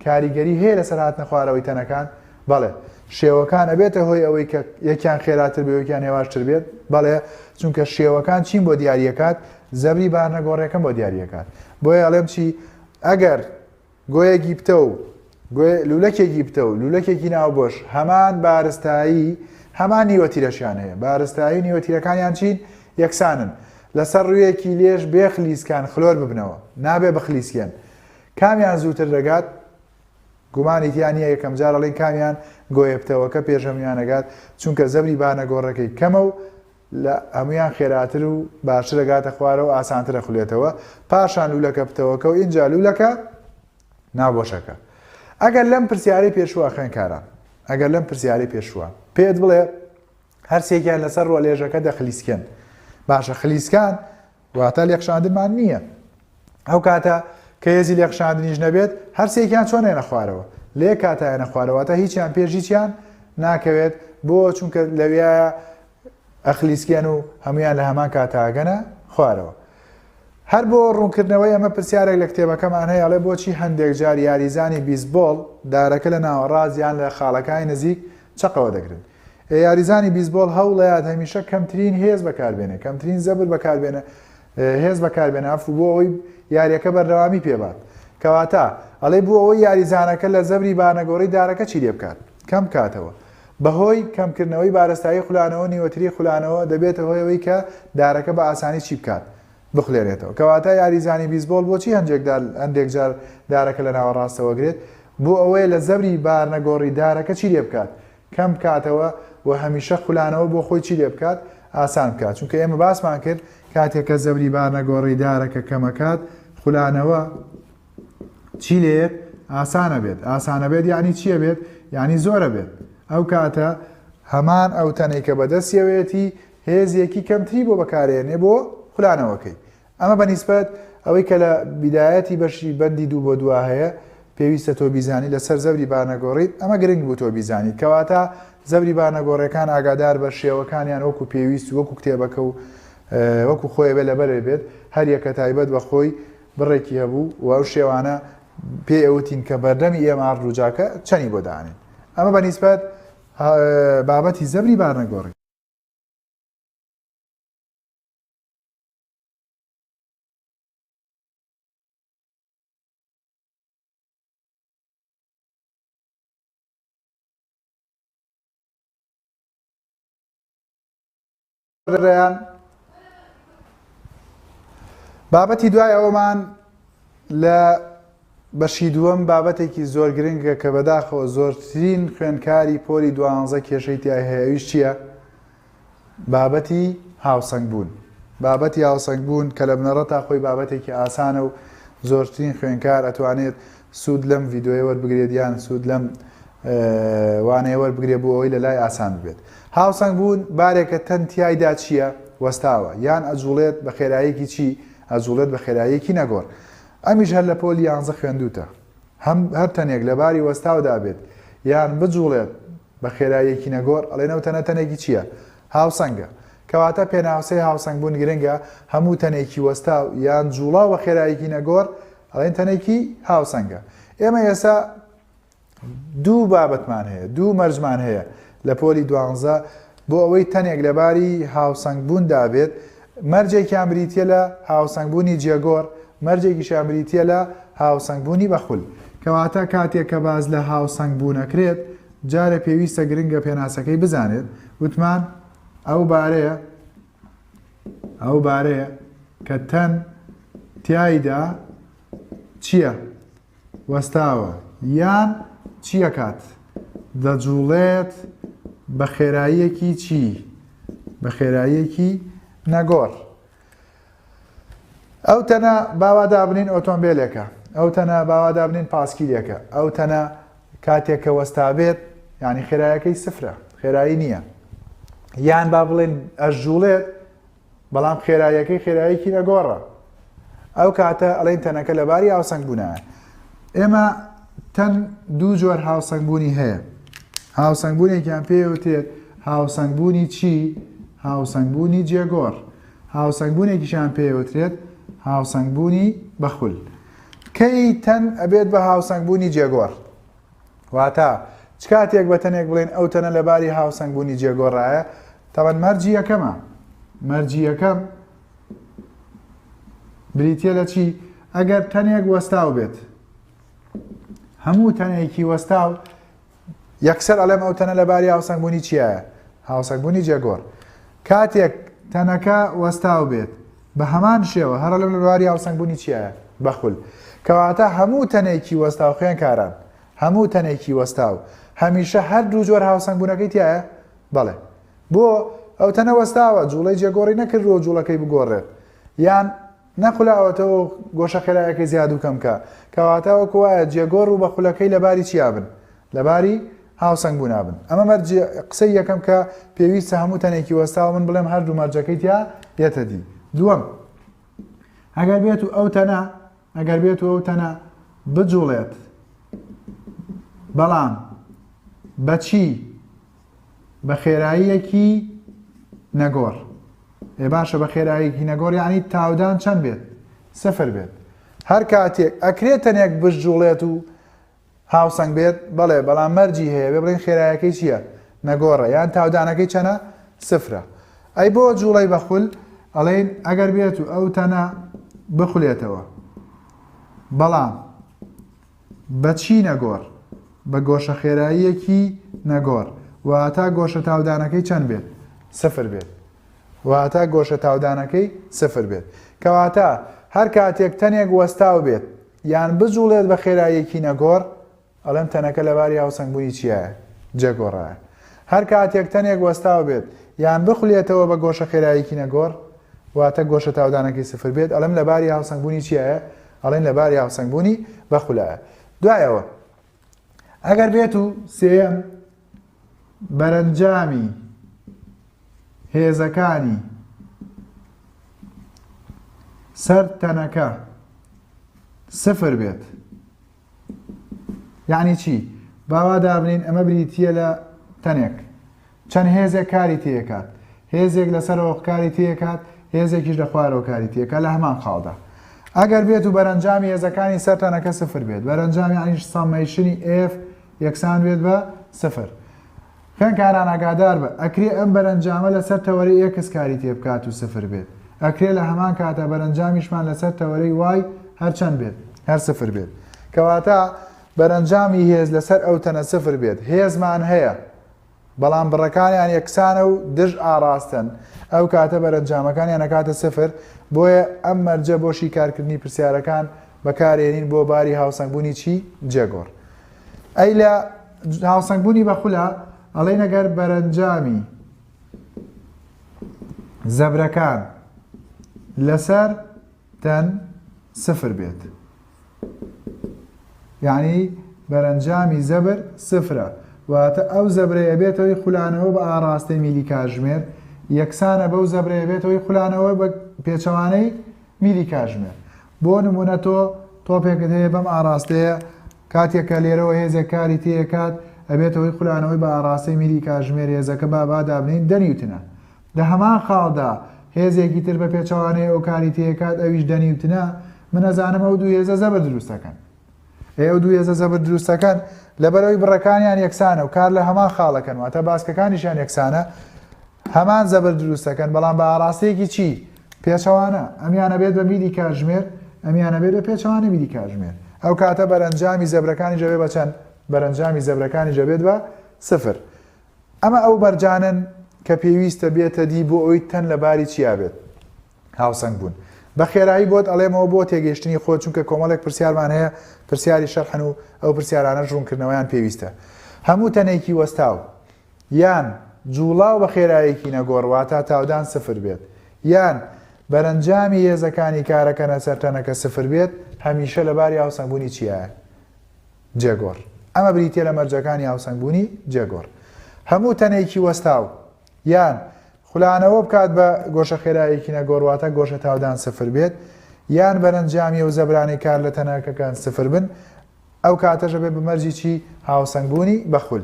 کاریگەری هەیە لەسەر هاتنە خوارەوەی تەنەکان؟ بەڵێ. شێوەکان ئەبێتە هۆی ئەوەی کە یەکیان خێراتر بێت و یەکیان هێواشتر بێت؟ بەڵێ، چونکە شێوەکان چیم بۆ دیارییەکات؟ زەبری بارنەگۆڕێکەم بۆ دیارییەکات. بۆیە ئەڵێم چی؟ ئەگەر. گۆیەکی پتەو گۆیە لولەکێکی پتەو لولەکێکی ناوبۆش هەمان بارستایی هەمان نیوەتیرەشیان هەیە بارستایی و نیوەتیرەکانیان چین یەکسانن لەسەر ڕوویەکی لێژ بێ خلیسکان خلۆر ببنەوە نابێ بخلیسکێن کامیان زووتر دەگات گومانی تیا نییە یەکەم جار ئەڵێن کامیان گۆیە پتەوەکە پێش هەمویان ئەگات چونکە زەبری بانەگۆڕەکەی کەمە و لە هەمویان خێراتر و باشتر ئەگاتە خوارەوە و ئاسانتر ئەخولێتەوە پاشان لولەکە پتەوەکە و ئینجا لولەکە ناوبۆشەکە ئەگەر لەم پرسیارەی پێشووە خوێنکاران ئەگەر لەم پرسیارەی پێشووە پێت بڵێ هەرسێکیان لەسەر ڕۆ لێژەکە دەخلیسکێن باشە خلیسکان واتە لێکشاندنمان نییە ئەو کاتە کە هێزی لێکشاندنیش نەبێت هەرسێکیان چۆن ێنە خوارەوە لێ کاتایەنە خوارەوەتە هیچیان پێش هیچیان ناکەوێت بۆ چونکە لەویایە ئەخلیسکێن و هەمویان لە هەمان کاتاگەنە خوارەوە هەر بۆ ڕوونکردنەوەی ئەمە پرسیارێک لە کتێبەکەمان هەیە ئەڵێ بۆچی هەندێک جار یاریزانی بیسبۆڵ دارەکە لە ناوەڕاست یان لە خاڵەکانی نزیک چەقەوە دەگرن؟ ئێ یاریزانی بیسبۆڵ هەوڵەیات هەمیشە کەمترین هێز بەکاربێنێ کەمترین زەبر بەکاربێنە هێز بەکاربێنە عەفو بۆ ئەوەی یاریەکە بەردەوامی پێبات کەواتە ئەڵێ بۆ ئەوەی یاریزانەکە لە زەبری بارنەگۆڕی دارەکە چی لێ بکات کەم بکاتەوە بەهۆی کەمکردنەوەی بارستایی خولانەوە نیوەتری خولانەوە دەبێتە هۆی ئەوەی کە دارەکە بە ئاسانی چی بکات؟ بخولێنێتەوە. کەواتە یاریزانی بیسبۆڵ بۆچی هەندێک جار دارەکە لە ناوەڕاستەوە گرێت؟ بۆ ئەوەیە لە زەبری بارنەگۆڕی دارەکە چی لێ بکات؟ کەم بکاتەوە و هەمیشە خولانەوە بۆ خۆی چی لێ بکات؟ ئاسان بکات. چونکە ئێمە باسمان کرد کاتێک کە زەبری بارنەگۆڕی دارەکە کەمەکات خولانەوە چی لێت ئاسانە بێت ئاسانە بێت یعنی چییە بێت یعنی زۆرە بێت ئەو کاتە هەمان ئەو تەنەی کە بەدەستیەوەیەتی هێزێکی کەمتری بۆ بەکارێنێ بۆ خولانەوەکەی ئەمە بە نیسبەت ئەوەی کە لە بیدایەتی بەشی بەندی دوو بۆ دوا هەیە پێویستە تۆ بیزانی لەسەر زەبری بارنەگۆڕیت ئەمە گرنگ بوو تۆ بیزانی کەواتە زەبری بارنەگۆڕەکان ئاگادار بە شێوەکانیان وەکو پێویست وەکو کتێبەکە و وەکو خۆی بێ لەبەرێ بێت هەریەکە تایبەت بە خۆی بڕێکی هەبوو و ئەو شێوانە پێی ئەوتین کە بەردەمی ئێمە ڕووجاکە چەنی بۆ دانێن ئەمە بە نیسبەت بابەتی زەبری بارنەگۆڕی. ڕێیان بابەتی دوای ئەوەمان لە بەشی دووەم بابەتێکی زۆر گرنگە کە بەداخەوە زۆرترین خوێنکاری پۆلی دوانزە کێشەی تای هەیە ئەویش چییە؟ بابەتی هاوسەنگ بوون بابەتی هاوسەنگ بوون کە لە بنەڕەتا خۆی بابەتێکی ئاسانە و زۆرترین خوێنکار ئەتوانێت سوود لەم ڤیدیۆیە وەربگرێت یان سوود لەم وانەیە وەربگرێت بۆ ئەوەی لە لای ئاسان ببێت هاوسەنگ بوون بارێکە تەن تیایدا چییە وەستاوە یان ئەجوڵێت بە خێراییەکی چی ئەجوڵێت بە خێراییەکی نەگۆڕ ئەمیش هەر لە پۆلی یانزە خوێندوتە هەم هەر تەنێک لە باری وەستاودا بێت یان بجوڵێت بە خێراییەکی نەگۆڕ ئەڵێن ئەو تەنە تەنێکی چییە؟ هاوسەنگە. کەواتە پێناسەی هاوسەنگبوون گرنگە، هەموو تەنێکی وەستاو یان جوڵاو بە خێراییەکی نەگۆڕ ئەڵێن تەنێکی هاوسەنگە. ئێمە ئێستا دوو بابەتمان هەیە، دوو مەرجمان هەیە لە پۆلی دوانزە بۆ ئەوەی تەنێک لە باری هاوسەنگبووندا بێت، مەرجێکیان بریتییە لە هاوسەنگبوونی جێگۆڕ، مەرجێکیشیان بریتییە لە هاوسەنگبوونی بە خول. کەواتە کاتێک کە باس لە هاوسەنگبوون ئەکرێت، جارێ پێویستە گرنگە پێناسەکەی بزانێت، وتمان ئەو بارەیە ئەو بارەیە کە تەن تیایدا چییە؟ وەستاوە یان چی ئەکات؟ دەجوڵێت بە خێراییەکی چی؟ بە خێراییەکی نەگۆڕ. ئەو تەنە باوا دابنین ئۆتۆمبیلێکە ئەو تەنە باوا دابنین پاسکیلێکە ئەو تەنە کاتێک کە وەستابێت یعنی خێرایەکەی سفرە خێرایی نییە یان با بڵێن ئەژجوڵێت بەڵام خێراییەکەی خێراییەکی نەگۆڕە ئەو کاتە ئەڵێن تەنەکە لەباری هاوسەنگ بوونایە ئێمە تەن دوو جۆر هاوسەنگبوونی هەیە هاوسەنگبوونێکیان پێوتێت هاوسەنگبوونی چی هاوسەنگبوونی جێگۆڕ هاوسەنگبوونێکیشیان پێوترێت هاوسەنگبوونی بەخول کەی تەن ئەبێت بە هاوسەنگبوونی جێگۆڕ واتە چ کاتێک بە تەنێک بڵێن ئەو تەنە لە باری هاوسەنگبوونی جێگۆڕایە تەبەن مەرجی یەکەمە مەرجی یەکەم بریتە لە چی ئەگەر تەنێک وەستاو بێت. هەموو تەنێکی وەستاو یەکسەر ئەڵێم ئەو تەنە لە باری هاوسەنگبوونی چیایە؟ هاوسەنگبوونی جێگۆڕ. کاتێک تەنەکە وەستاو بێت بە هەمان شێوە هەر ئەڵێم لە باری هاوسەنگبوونی چیایە؟ بە خول. کەواتە هەموو تەنێکی وەستاو خوێنکاران هەموو تەنێکی وەستاو هەمیشە هەر دوو جۆر هاوسەنگبوونەکەی تیایە؟ بەڵێ. بۆ؟ ئەو تەنە وەستاوە، جوڵەی جێگۆڕی نەکردووە و جوڵەکەی بگۆڕێت. یان نەخولاوەتەوە و گۆشە خێرایەکەی زیاد و کەم کا. کەواتە وەکو وایە جێگۆڕ و بە خولەکەی لە باری چیا بن؟ لە باری هاوسەنگ بوونا بن. ئەمە مەرجی قسەی یەکەم کە پێویستە هەموو تەنێکی وەستاوە من بڵێم هەردوو مەرجەکەی تیا یەتە دی. دووەم، ئەگەر بێت و ئەو تەنە ئەگەر بێت و ئەو تەنە بجوڵێت بەڵام بە چی؟ بە خێراییەکی نەگۆڕ. ئێ باشە بە خێراییەکی نەگۆڕ یعنی تاودان چەند بێت؟ سفر بێت. هەر کاتێک ئەکرێت تەنێک بشجوڵێت و هاوسەنگ بێت؟ بەڵێ، بەڵام مەرجی هەیە بێ بڵێین خێرایەکەی چییە؟ نەگۆڕە یان تاودانەکەی چەنە؟ سفرە. ئەی بۆ جوڵەی بە خول؟ ئەڵێین ئەگەر بێت و ئەو تەنە بخولێتەوە بەڵام بە چی نەگۆڕ؟ بە گۆشە خێراییەکی نەگۆڕ، واتە گۆشە تاودانەکەی چەند بێت؟ سفر بێت. واتە گۆشە تاودانەکەی سفر بێت. کەواتە هەر کاتێک تەنێک وەستاو بێت یان بجوڵێت بە خێراییەکی نەگۆڕ، ئەڵێم تەنەکە لە باری هاوسەنگبوونی چیایە؟ جێگۆڕایە. هەر کاتێک تەنێک وەستاو بێت یان بخولێتەوە بە گۆشە خێراییەکی نەگۆڕ، واتە گۆشە تاودانەکەی سفر بێت، ئەڵێم لە باری هاوسەنگبوونی چیایە؟ ئەڵێن لە باری هاوسەنگبوونی بە خولایە. دوای ئەوە ئەگەر بێت و سێیەم بەرەنجامی هێزەکانی سەر تەنەکە سفر بێت یعنی چی؟ باوا دابنین ئەمە بریتییە لە تەنێک چەند هێزێک کاری تێکات هێزێک لەسەرەوە کاری تێکات هێزێکیش لە خوارەوە کاری تێکا لە هەمان خاڵدا ئەگەر بێت و بەرەنجامی هێزەکانی سەر تەنەکە سفر بێت بەرەنجامی یعنی summation ی F یەکسان بێت بە سفر خوێندکاران ئاگادار بە، ئەکرێ ئەم بەرەنجامە لەسەر تەوەرەی X کاری تێبکات و سفر بێت، ئەکرێ لە هەمان کاتا بەرەنجامیشمان لەسەر تەوەرەی Y هەر چەند بێت؟ هەر سفر بێت. کەواتە بەرەنجامی هێز لەسەر ئەو تەنە سفر بێت، هێزمان هەیە بەڵام بڕەکانیان یەکسانە و دژ ئاڕاستەن، ئەو کاتە بەرەنجامەکانیان ئەکاتە سفر، بۆیە ئەم مەرجە بۆ شیکارکردنی پرسیارەکان بەکارێنین بۆ باری هاوسەنگبوونی چی؟ جێگۆڕ. ئەی لە هاوسەنگبوونی بە خولە ئەڵێین ئەگەر بەرەنجامی زەبرەکان لەسەر تەن سفر بێت یعنی بەرەنجامی زەبر سفرە واتە ئەو زەبرەیە بێتەوەی خولانەوە بە ئاڕاستەی میلی کاژمێر یەکسانە بەو زەبرەیە بێتەوەی خولانەوە بە پێچەوانەی میلی کاژمێر. بۆ نموونە تۆ تۆپێکت هەیە بەم ئاڕاستەیە، کاتێک کە لێرەوە هێزێک کاری تێکات ئەبێتە هۆی خولانەوەی بە ئاڕاستەی میلی کاژمێر هێزەکە با با دابنێین دە نیوتنە. لە هەمان خاڵدا هێزێکی تر بە پێچەوانەی ئەو کاری تێکات ئەویش دە نیوتنە، من ئەزانم ئەو دوو هێزە زەبر دروست دەکەن. ئەی ئەو دوو هێزە زەبر دروست دەکەن لەبەرئەوەی بڕەکانیان یەکسانە و کار لە هەمان خاڵەکەن واتە باسکەکانیشیان یەکسانە هەمان زەبر دروست دەکەن بەڵام بە ئاڕاستەیەکی چی پێچەوانە ئەمیان ئەبێت بە میلی کاتژمێر ئەمیان ئەبێت بە پێچەوانە میلی کاتژمێر ئەو کاتە بەرەنجامی زەبرەکانی دەبێت بە چەند بەرەنجامی زەبرەکانی دەبێت بە سفر ئەمە ئەو مەرجانەن کە پێویستە بێتە دی بۆ ئەوی تەن لە باری چیا بێت هاوسەنگ بوون. بە خێرایی بۆت ئەڵێمەوە بۆ تێگەیشتنی خۆت چونکە کۆمەڵێک پرسیارمان هەیە پرسیاری شەرحن و ئەو پرسیارانەش ڕوونکردنەوەیان پێویستە. هەموو تەنێکی وەستاو یان جوڵاو بە خێراییەکی نەگۆڕ واتا تاودان سفر بێت یان بەرەنجامی هێزەکانی کارەکەنە سەر تەنەکە سفر بێت هەمیشە لە باری هاوسەنگبوونی چیایە؟ جێگۆڕ. ئەمە بریتیە لە مەرجەکانی هاوسەنگبوونی جێگۆڕ. هەموو تەنێکی وەستاو یان خولانەوە بکات بە گۆشە خێرایەکی نەگۆڕ واتە گۆشە تاودان سفر بێت یان بەرەنجامی ئەو زەبرانەی کار لە تەنەکەکان سفر بن ئەو کاتەش ئەبێت بە مەرجی چی هاوسەنگبوونی بە خول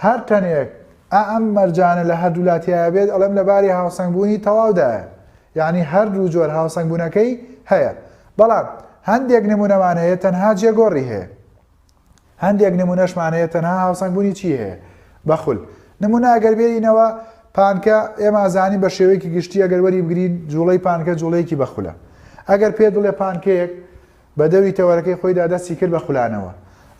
هەر تەنێک ئا ئەم مەرجانە لە هەردوو لا تیایا بێت ئەڵێم لە باری هاوسەنگبوونی تەواودایە یعنی هەردوو جۆر هاوسەنگبوونەکەی هەیە بەڵام هەندێک نمونەمان هەیە تەنها جێگۆڕی هەیە هەندێک نمونەشمان هەیە تەنها هاوسەنگبوونی چی هەیە؟ بە خول. نمونە ئەگەر بێرینەوە پانکە ئێمە ئەزانین بە شێوەیەکی گشتی ئەگەر وەری بگرین جوڵەی پانکە جوڵەیەکی بە خولە. ئەگەر پێت بڵێ پانکەیەک بە دەوری تەوەرەکەی خۆیدا دەستی کرد بە خولانەوە.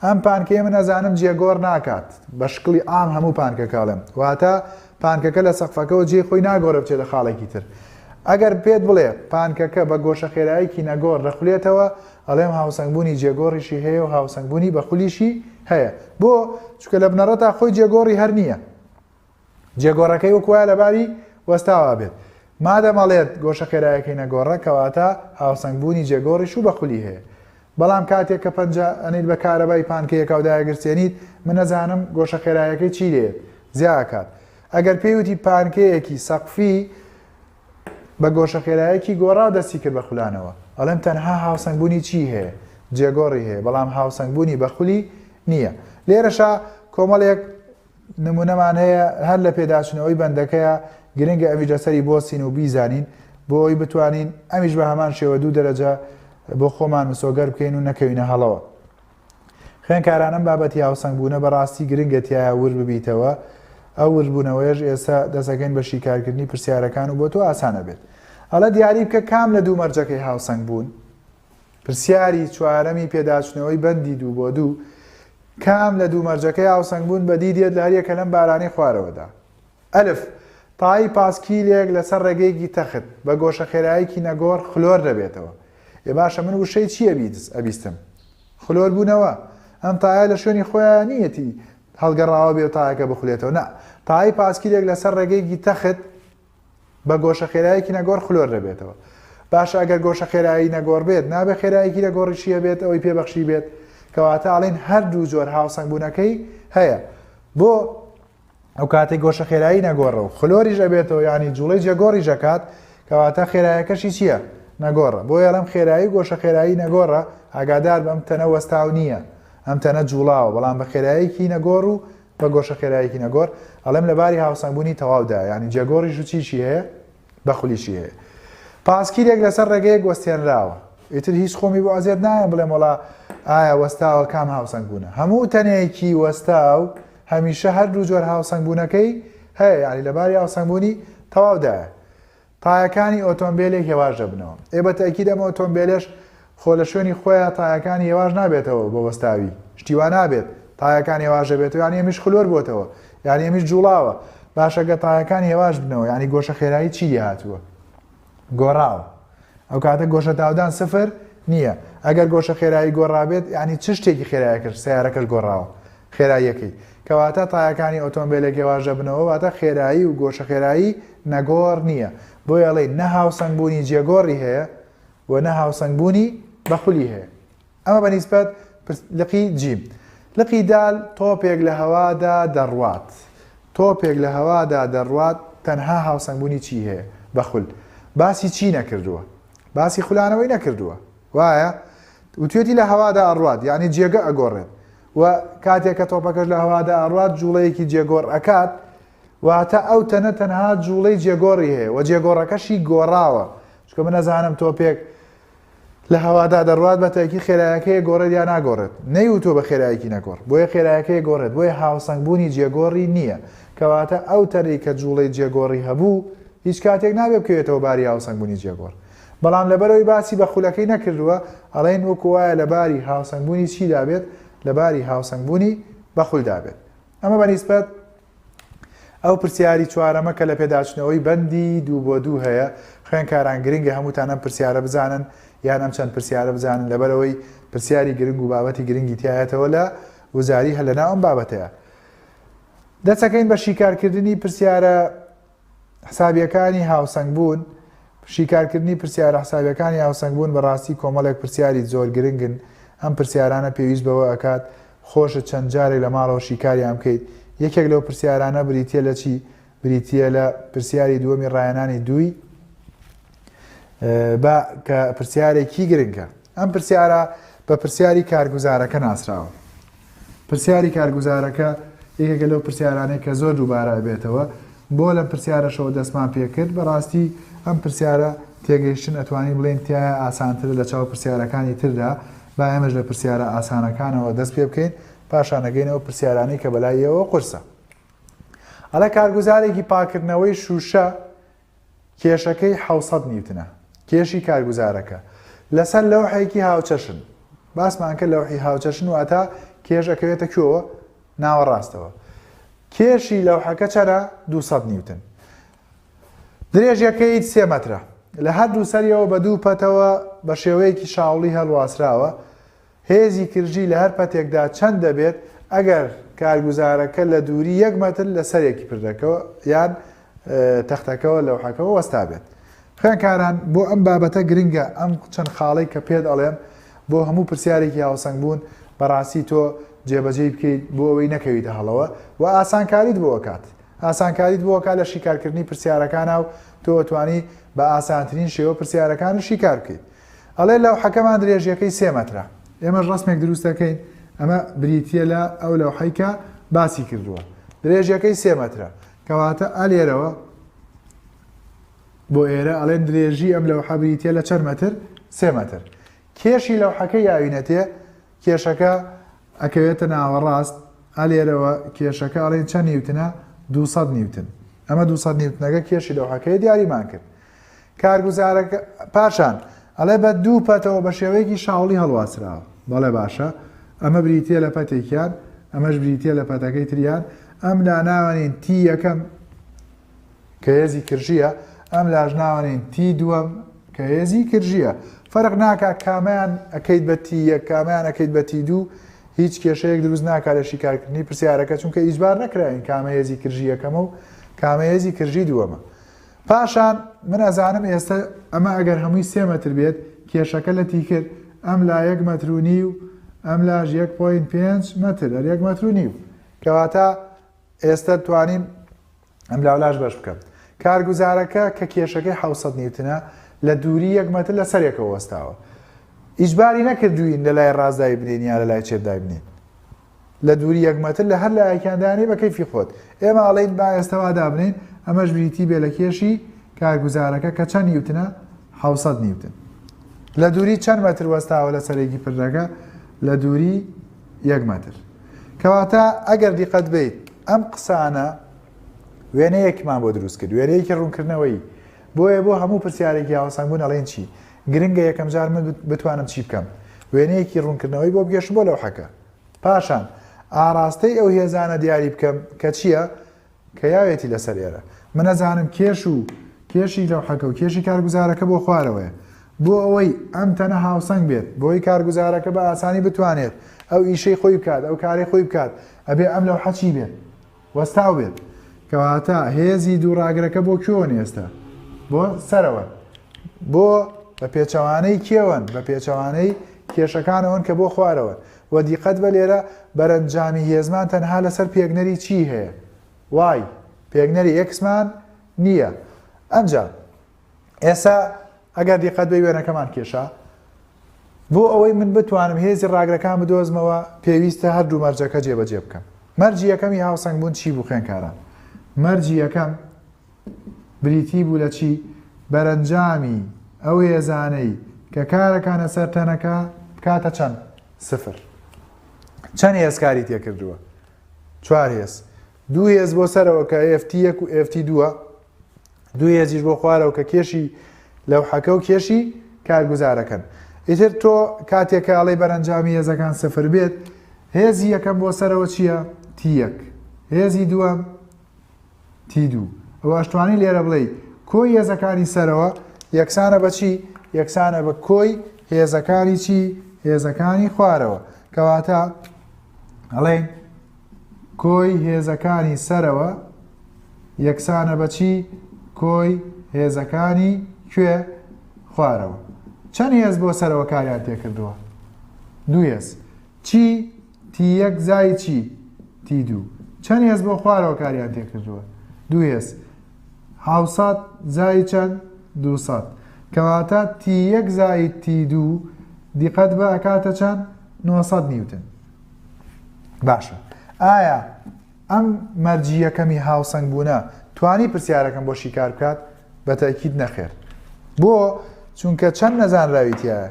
ئەم پانکەیە من ئەزانم جێگۆڕ ناکات بە شکڵی عام هەموو پانکەکە ئەڵێم واتە پانکەکە لە سەقفەکەوە جێی خۆی ناگۆڕێ بچێتە خاڵێکی تر ئەگەر پێت بڵێ پانکەکە بە گۆشە خێرایەکی نەگۆڕ دەخولێتەوە ئەڵێم هاوسەنگبوونی جێگۆڕیشی هەیە و هاوسەنگبوونی بە خولیشی هەیە بۆ چونکە لە بنەڕەتا خۆی جێگۆڕی هەر نییە جێگۆڕەکەی وەک وایە لەباری وەستاوا بێت. مادەم ئەڵێت گۆشە خێرایەکەی نەگۆڕە کەواتە هاوسەنگبوونی جێگۆڕیش و بە خولی هەیە. بەڵام کاتێک کە پەنجە ئەنێیت بە کارەبای پانکەیەکا و دایەگرسێنیت من ئەزانم گۆشە خێرایەکەی چی لێیەت زیا ئەکات. ئەگەر پێی وتی پانکەیەکی سەقفی بە گۆشە خێرایەکی گۆڕاو دەستی کرد بە خولانەوە ئەڵێم تەنها هاوسەنگبوونی چی هەیە؟ جێگۆڕی هەیە بەڵام هاوسەنگبوونی بە خولی نییە. لێرەشا کۆمەڵێک نمونەمان هەیە هەر لە پێداچونەوەی بەندەکەیە گرنگە ئەمیش لەسەری بۆستین و بیزانین بۆ ئەوەی بتوانین ئەمیش بە هەمان شێوە دوو دەرەجە بۆ خۆمان مسۆگەر بکەین و نەکەوینە هەڵەوە. خوێنکاران ئەم بابەتی هاوسەنگ بوونە بەڕاستی گرنگە تیایا ورد ببیتەوە ئەو وردبوونەوەیەش ئێستا دەستەکەین بە شیکارکردنی پرسیارەکان و بۆ تۆ ئاسانە بێت. ئەڵێ دیاری بکە کام لە دوو مەرجەکەی هاوسەنگ بوون؟ پرسیاری چوارەمی پێداچونەوەی بەندی دوو بۆ دوو کام لە دوو مەرجەکەی هاوسەنگبوون بەدی دێت لە هەریەکە لەم بارانەی خوارەوەدا؟ ئەلف، تای پاسکیلێک لەسەر ڕێگەیەکی تەخت، بە گۆشە خێرایەکی نەگۆڕ خلۆر دەبێتەوە. ئێ باشە من وشەی چی ئەبیستم؟ خلۆر بوونەوە. ئەم تایە لە شوێنی خۆیا نییەتی هەڵگەڕاوە بێ و تایەکە بخولێتەوە. نا، تای پاسکیلێک لەسەر ڕێگەیەکی تەخت، بە گۆشە خێرایەکی نەگۆڕ خلۆر دەبێتەوە. باشە ئەگەر گۆشە خێرایی نەگۆڕ بێت نابێت خێرایەکی نەگۆڕیشی هەبێت ئەوەی پێ بەخشی بێت کەواتە ئەڵێن هەردوو جۆر هاوسەنگبوونەکەی هەیە بۆ ئەو کاتێک گۆشە خێرایی نەگۆڕە و خلۆریش ئەبێتەوە ینی جوڵەی جێگۆڕیش ئەکات کەواتە خێرایەکەشی چییە نەگۆڕە بۆیە ئەڵێم خێرایی و گۆشە خێرایی نەگۆڕە ئاگادار بە ئەم تەنە وەستاو نییە ئەم تەنە جوڵاوە بەڵام بە خێرایەکی نەگۆڕ و بە گۆشە خێرایەکی نەگۆڕ ئەڵێم لە باری هاوسەنگبوونی تەواودا یانی جێگۆڕیش و چیشی هەیە بە خولیشی هەیە پاسکیلێک لەسەر ڕێگەیەک وەستێنراوە ئیتر هیچ خۆمی بۆ ئەزیەت نایەم بڵێم وەڵا ئایا وەستاوە کام هاوسەنگ بوونە هەموو تەنێکی وەستاو هەمیشە هەردوو جۆر هاوسەنگ بوونەکەی هەیە یانی لە باری هاوسەنگبوونی تەواودایە تایەکانی ئۆتۆمبێلێک هێواش دەبنەوە. ئێ بە تەئکید ئەم ئۆتۆمبێلەش خۆ لە شوێنی خۆیا تایەکانی هێواش نابێتەوە بە وەستاوی. شتی وا نابێت تایەکان هێواش دەبێتەوە یانی ئەمیش خلۆر بۆتەوە یانی ئەمیش جوڵاوە. باشە گەر تایەکان هێواش بنەوە یانی گۆشە خێرایی چی لێ هاتووە؟ گۆڕاوە. ئەو کاتە گۆشە تاودان سفر نییە. ئەگەر گۆشە خێرایی گۆڕابێت یانی چ شتێکی خێرایەکەش سەیارەکەش گۆڕاوە. خێراییەکەی. کەواتە تایەکانی ئۆتۆمبێلێک هێواش دەبنەوە، واتە خێرایی و گۆشە خێرایی نەگۆڕ نییە. بۆیە ئەڵێین نە هاوسەنگبوونی جێگۆڕی هەیە و نە هاوسەنگبوونی بە خولی هەیە. ئەمە بە نیسبەت لقی جیم. لقی دال تۆپێک لە هەوادا دەڕوات. تۆپێک لە هەوادا دەڕوات تەنها هاوسەنگبوونی چی هەیە؟ بە خول. باسی چی نەکردووە؟ باسی خولانەوەی نەکردووە. وایە؟ وتوێتی لە هەوادا ئەڕوات یانی جێگە ئەگۆڕێت. و کاتێک کە تۆپەکەش لە هەوادا ئەڕوات جوڵەیەکی جێگۆڕ ئەکات واتە ئەو تەنە تەنها جوڵەی جێگۆڕی هەیە و جێگۆڕەکەشی گۆڕاوە چونکە من ئەزانم تۆپێک لە هەوادا دەڕوات بە تاکی خێرایەکەی گۆڕێت یا ناگۆڕێت نەیوتووە بە خێرایەکی نەگۆڕ بۆیە خێرایەکەی گۆڕێت بۆیە هاوسەنگبوونی جێگۆڕی نییە کەواتە ئەو تەنەی کە جوڵەی جێگۆڕی هەبوو هیچ کاتێک نابێ بکەوێتەوە باری هاوسەنگبوونی جێگۆڕ بەڵام لەبەرئەوەی باسی بە خولەکەی نەکردووە، ئەڵێین وەکو وایە لە باری هاوسەنگبوونی چیدا بێت؟ لە باری هاوسەنگبوونی بە خولدا بێت. ئەمە بە نیسبەت ئەو پرسیاری چوارەمە کە لە پێداچوونەوەی بەندی دوو بۆ دوو هەیە. خوێندکاران گرنگە هەمووتان ئەم پرسیارە بزانن یان ئەم چەند پرسیارە بزانن لەبەرئەوەی پرسیاری گرنگ و بابەتی گرنگی تیایەتەوە لە وزاری هەر لەناو ئەم بابەتەیە. دەچەکەین بە شیکارکردنی پرسیارە حسابیەکانی هاوسەنگبوون، شیکارکردنی پرسیارە حسابیەکانی هاوسەنگبوون بەڕاستی کۆمەڵێک پرسیاری زۆر گرنگن، ئەم پرسیارانە پێویست بەوە ئەکات خۆشت چەند جارێک لە ماڵەوە شیکاریان بکەیت، یەکێک لەو پرسیارانە بریتیە لە چی؟ بریتیە لە پرسیاری دووەمی ڕاهێنانی دووی با کە پرسیارێکی گرنگە. ئەم پرسیارە بە پرسیاری کارگوزارەکە ناسراوە. پرسیاری کارگوزارەکە یەکێکە لەو پرسیارانەی کە زۆر دووبارە ئەبێتەوە، بۆ لەم پرسیارەشەوە دەستمان پێکرد، بەڕاستی ئەم پرسیارە تێگەیشتن ئەتوانین بڵێین تیایا ئاسانترە لە چاو پرسیارەکانی تردا، با ئێمەش لە پرسیارە ئاسانەکانەوە دەست پێ بکەین پاشان ئەگەینە ئەو پرسیارانەی کە بەلای ئێوەوە قورسە. ئەڵێ کارگوزارێکی پاکردنەوەی شووشە کێشەکەی 700 نیوتنە، کێشی کارگوزارەکە، لەسەر لەوحێکی هاوچەشن، باسمان کرد لەوحی هاوچەشن واتە. کێش ئەکەوێتە کوێوە؟ ناوەڕاستەوە. کێشی لەوحەکە چەنە؟ 200 نیوتن. درێژیەکەی سێ مەترە. لە هەردوو سەریەوە بە دوو پەتەوە بە شێوەیەکی شاوڵی هەڵواسراوە. هێزی کرژی لە هەر پەتێکدا چەند دەبێت ئەگەر کارگوزارەکە لە دووری یەک مەتر لە سەرێکی پردەکەوە یان تەختەکەوە لەوحەکەوە وەستابێت؟ خوێندکاران بۆ ئەم بابەتە گرنگە ئەم چەند خاڵەی کە پێت ئەڵێم بۆ هەموو پرسیارێکی هاوسەنگ بوون بەڕاستی تۆ جێبەجێی بکەیت بۆ ئەوەی نەکەویتە هەڵەوە و ئاسانکاریت بۆ ئەکات ئاسانکاریت بۆ ئەکات لە شیکارکردنی پرسیارەکانا و تۆ ئەتوانی بە ئاسانترین شێوە پرسیارەکانت شیکار بکەیت ئەڵێ لەوحەکەمان درێژیەکەی سێ مەترە ئێمەش ڕەسمێک دروست دەکەین ئەمە بریتیە لە ئەو لەوحەی کە باسی کردووە درێژیەکەی سێ مەترە کەواتە ئە لێرەوە بۆ ئێرە ئەڵێن درێژی ئەم لەوحە بریتیە لە چەند مەتر؟ سێ مەتر. کێشی لەوحەکە یاوینەتێ کێشەکە ئەکەوێتە ناوەڕاست ئە لێرەوە کێشەکە ئەڵێن چەند نیوتنە؟ 200 نیوتن. ئەمە 200 نیوتنەکە کێشی لەوحەکەی دیاریمان کرد. کارگوزارەکە پاشان ئەڵێ بە دوو پەتەوە بە شێوەیەکی شاوڵی هەڵواسراوە. بەڵێ باشە ئەمە بریتیە لە پەتێکیان ئەمەش بریتیە لە پەتەکەی تریان ئەم لا ناوەنین T یەکەم کە هێزی کرژییە، ئەم لاش ناوەنین T دووەم کە هێزی کرژییە. فەرق ناکا کامەیان ئەکەیت بە T یەک کامەیان ئەکەیت بە T دوو هیچ کێشەیەک دروست ناکا لە شیکارکردنی پرسیارەکە چونکە ئیجبار نەکراوین کامە هێزی کرژی یەکەمە و کامە هێزی کرژی دووەمە. پاشان من ئەزانم ئێستە ئەمە ئەگەر هەمووی سێ مەتر بێت کێشەکە لە T کرد ئەم لا یەک مەتر و نیو ئەم لاش یەک point پێنج مەتر هەر یەک مەتر و نیو کەواتە ئێستە توانیم ئەم لاولاش بەش بکەم. کارگوزارەکە کە کێشەکەی 700 نیوتنە لە دووری یەک مەتر لە سەرێکەوە وەستاوە. ئیجباری نەکردووین لە لای ڕاست دایبنێین یا لە لای چەپ دایبنێین. لە دووری یەک مەتر لە هەر لایەکیان دانێ بە کەیفی خۆت. ئێمە ئەڵێین با ئێستا وا دابنێین ئەمەش بریتی بێ لە کێشی کارگوزارەکە کە چەند نیوتنە؟ 700 نیوتن. لە دووری چەند مەتر وەستاوە لە سەرێکی پردەکە؟ لە دووری یەک مەتر. کەواتە ئەگەر دیقەت بەیت ئەم قسانە وێنەیەکمان بۆ دروست کرد وێنەیەکی ڕوونکردنەوەی بۆیە بۆ هەموو پرسیارێکی هاوسەنگبوون ئەڵێن چی گرنگە یەکەم جار من بتوانم چی بکەم وێنەیەکی ڕوونکردنەوەی بۆ بگەشم بۆ لەوحەکە پاشان ئاراستەی ئەو هێزانە دیاری بکەم کە چییە کە یاوێتی لەسەر ئێرە. من ئەزانم کێش و کێشی لەوحەکە و کێشی کارگوزارەکە بۆ خوارەوەیە. بۆ ئەوەی ئەم تەنە هاوسەنگ بێت، بۆی کارگوزارەکە بە ئاسانی بتوانێت ئەو ئیشەی خۆی بکات، ئەو کارەی خۆی بکات، ئەبێ ئەم لەوحە چی بێت؟ وەستاو بێت. کەواتە هێزی دوو ڕاگرەکە بۆ کوێوەن ئێستا؟ بۆ سەرەوەن. بۆ بە پێچەوانەی کێوەن؟ بە پێچەوانەی کێشەکانەوەن کە بۆ خوارەوەن. وە دیقەت بە لێرە بەرەنجامی هێزمان تەنها لەسەر پێکنەری چی هەیە؟ Y پێکنەری X مان نییە. ئەنجا ئێستا ئەگەر دیقەت بەی وێنەکەمان کێشا بۆ ئەوەی من بتوانم هێزی ڕاگرەکان بدۆزمەوە پێویستە هەردوو مەرجەکە جێبەجێ بکەم. مەرجی یەکەمی هاوسەنگ بوون چی بوو خوێنکاران؟ مەرجی یەکەم بریتی بوو لە چی؟ بەرەنجامی ئەو هێزانەی کە کارەکانە سەر تەنەکە بکاتە چەند؟ سفر. چەند هێز کاری تێکردووە؟ چوار هێز. دوو هێز بۆ سەرەوە کە FT یەک و FT دووە، دوو هێزیش بۆ خوارەوە کە کێشی لەوحەکە و کێشی کارگوزارەکەن. ئیتر تۆ کاتێک کە ئەڵێی بەرەنجامی هێزەکان سفر بێت، هێزی یەکەم بۆ سەرەوە چییە؟ T یەک. هێزی دووەم T دوو. ئەوە ئەشتوانی لێرە بڵێی کۆی هێزەکانی سەرەوە یەکسانە بە چی؟ یەکسانە بە کۆی هێزەکانی چی؟ هێزەکانی خوارەوە. کەواتە ئەڵێین کۆی هێزەکانی سەرەوە یەکسانە بە چی؟ کۆی هێزەکانی کوێ؟ خوارەوە. چەند هێز بۆ سەرەوە کاریان تێکردووە؟ دوو هێز. چی؟ T یەک زای چی؟ T دوو. چەند هێز بۆ خوارەوە کاریان تێکردووە؟ دوو هێز. حەوسەد زای چەند؟ دووسەد. کەواتە T یەک زائید T دوو دیقەت بە ئەکاتە چەند؟ 900 نیوتن. باشە ئایا ئەم مەرجی یەکەمی هاوسەنگ بوونە توانی پرسیارەکەم بۆ شیکار بکات؟ بە تەئکید نەخێر. بۆ؟ چونکە چەند نەزانراوی تیایە؟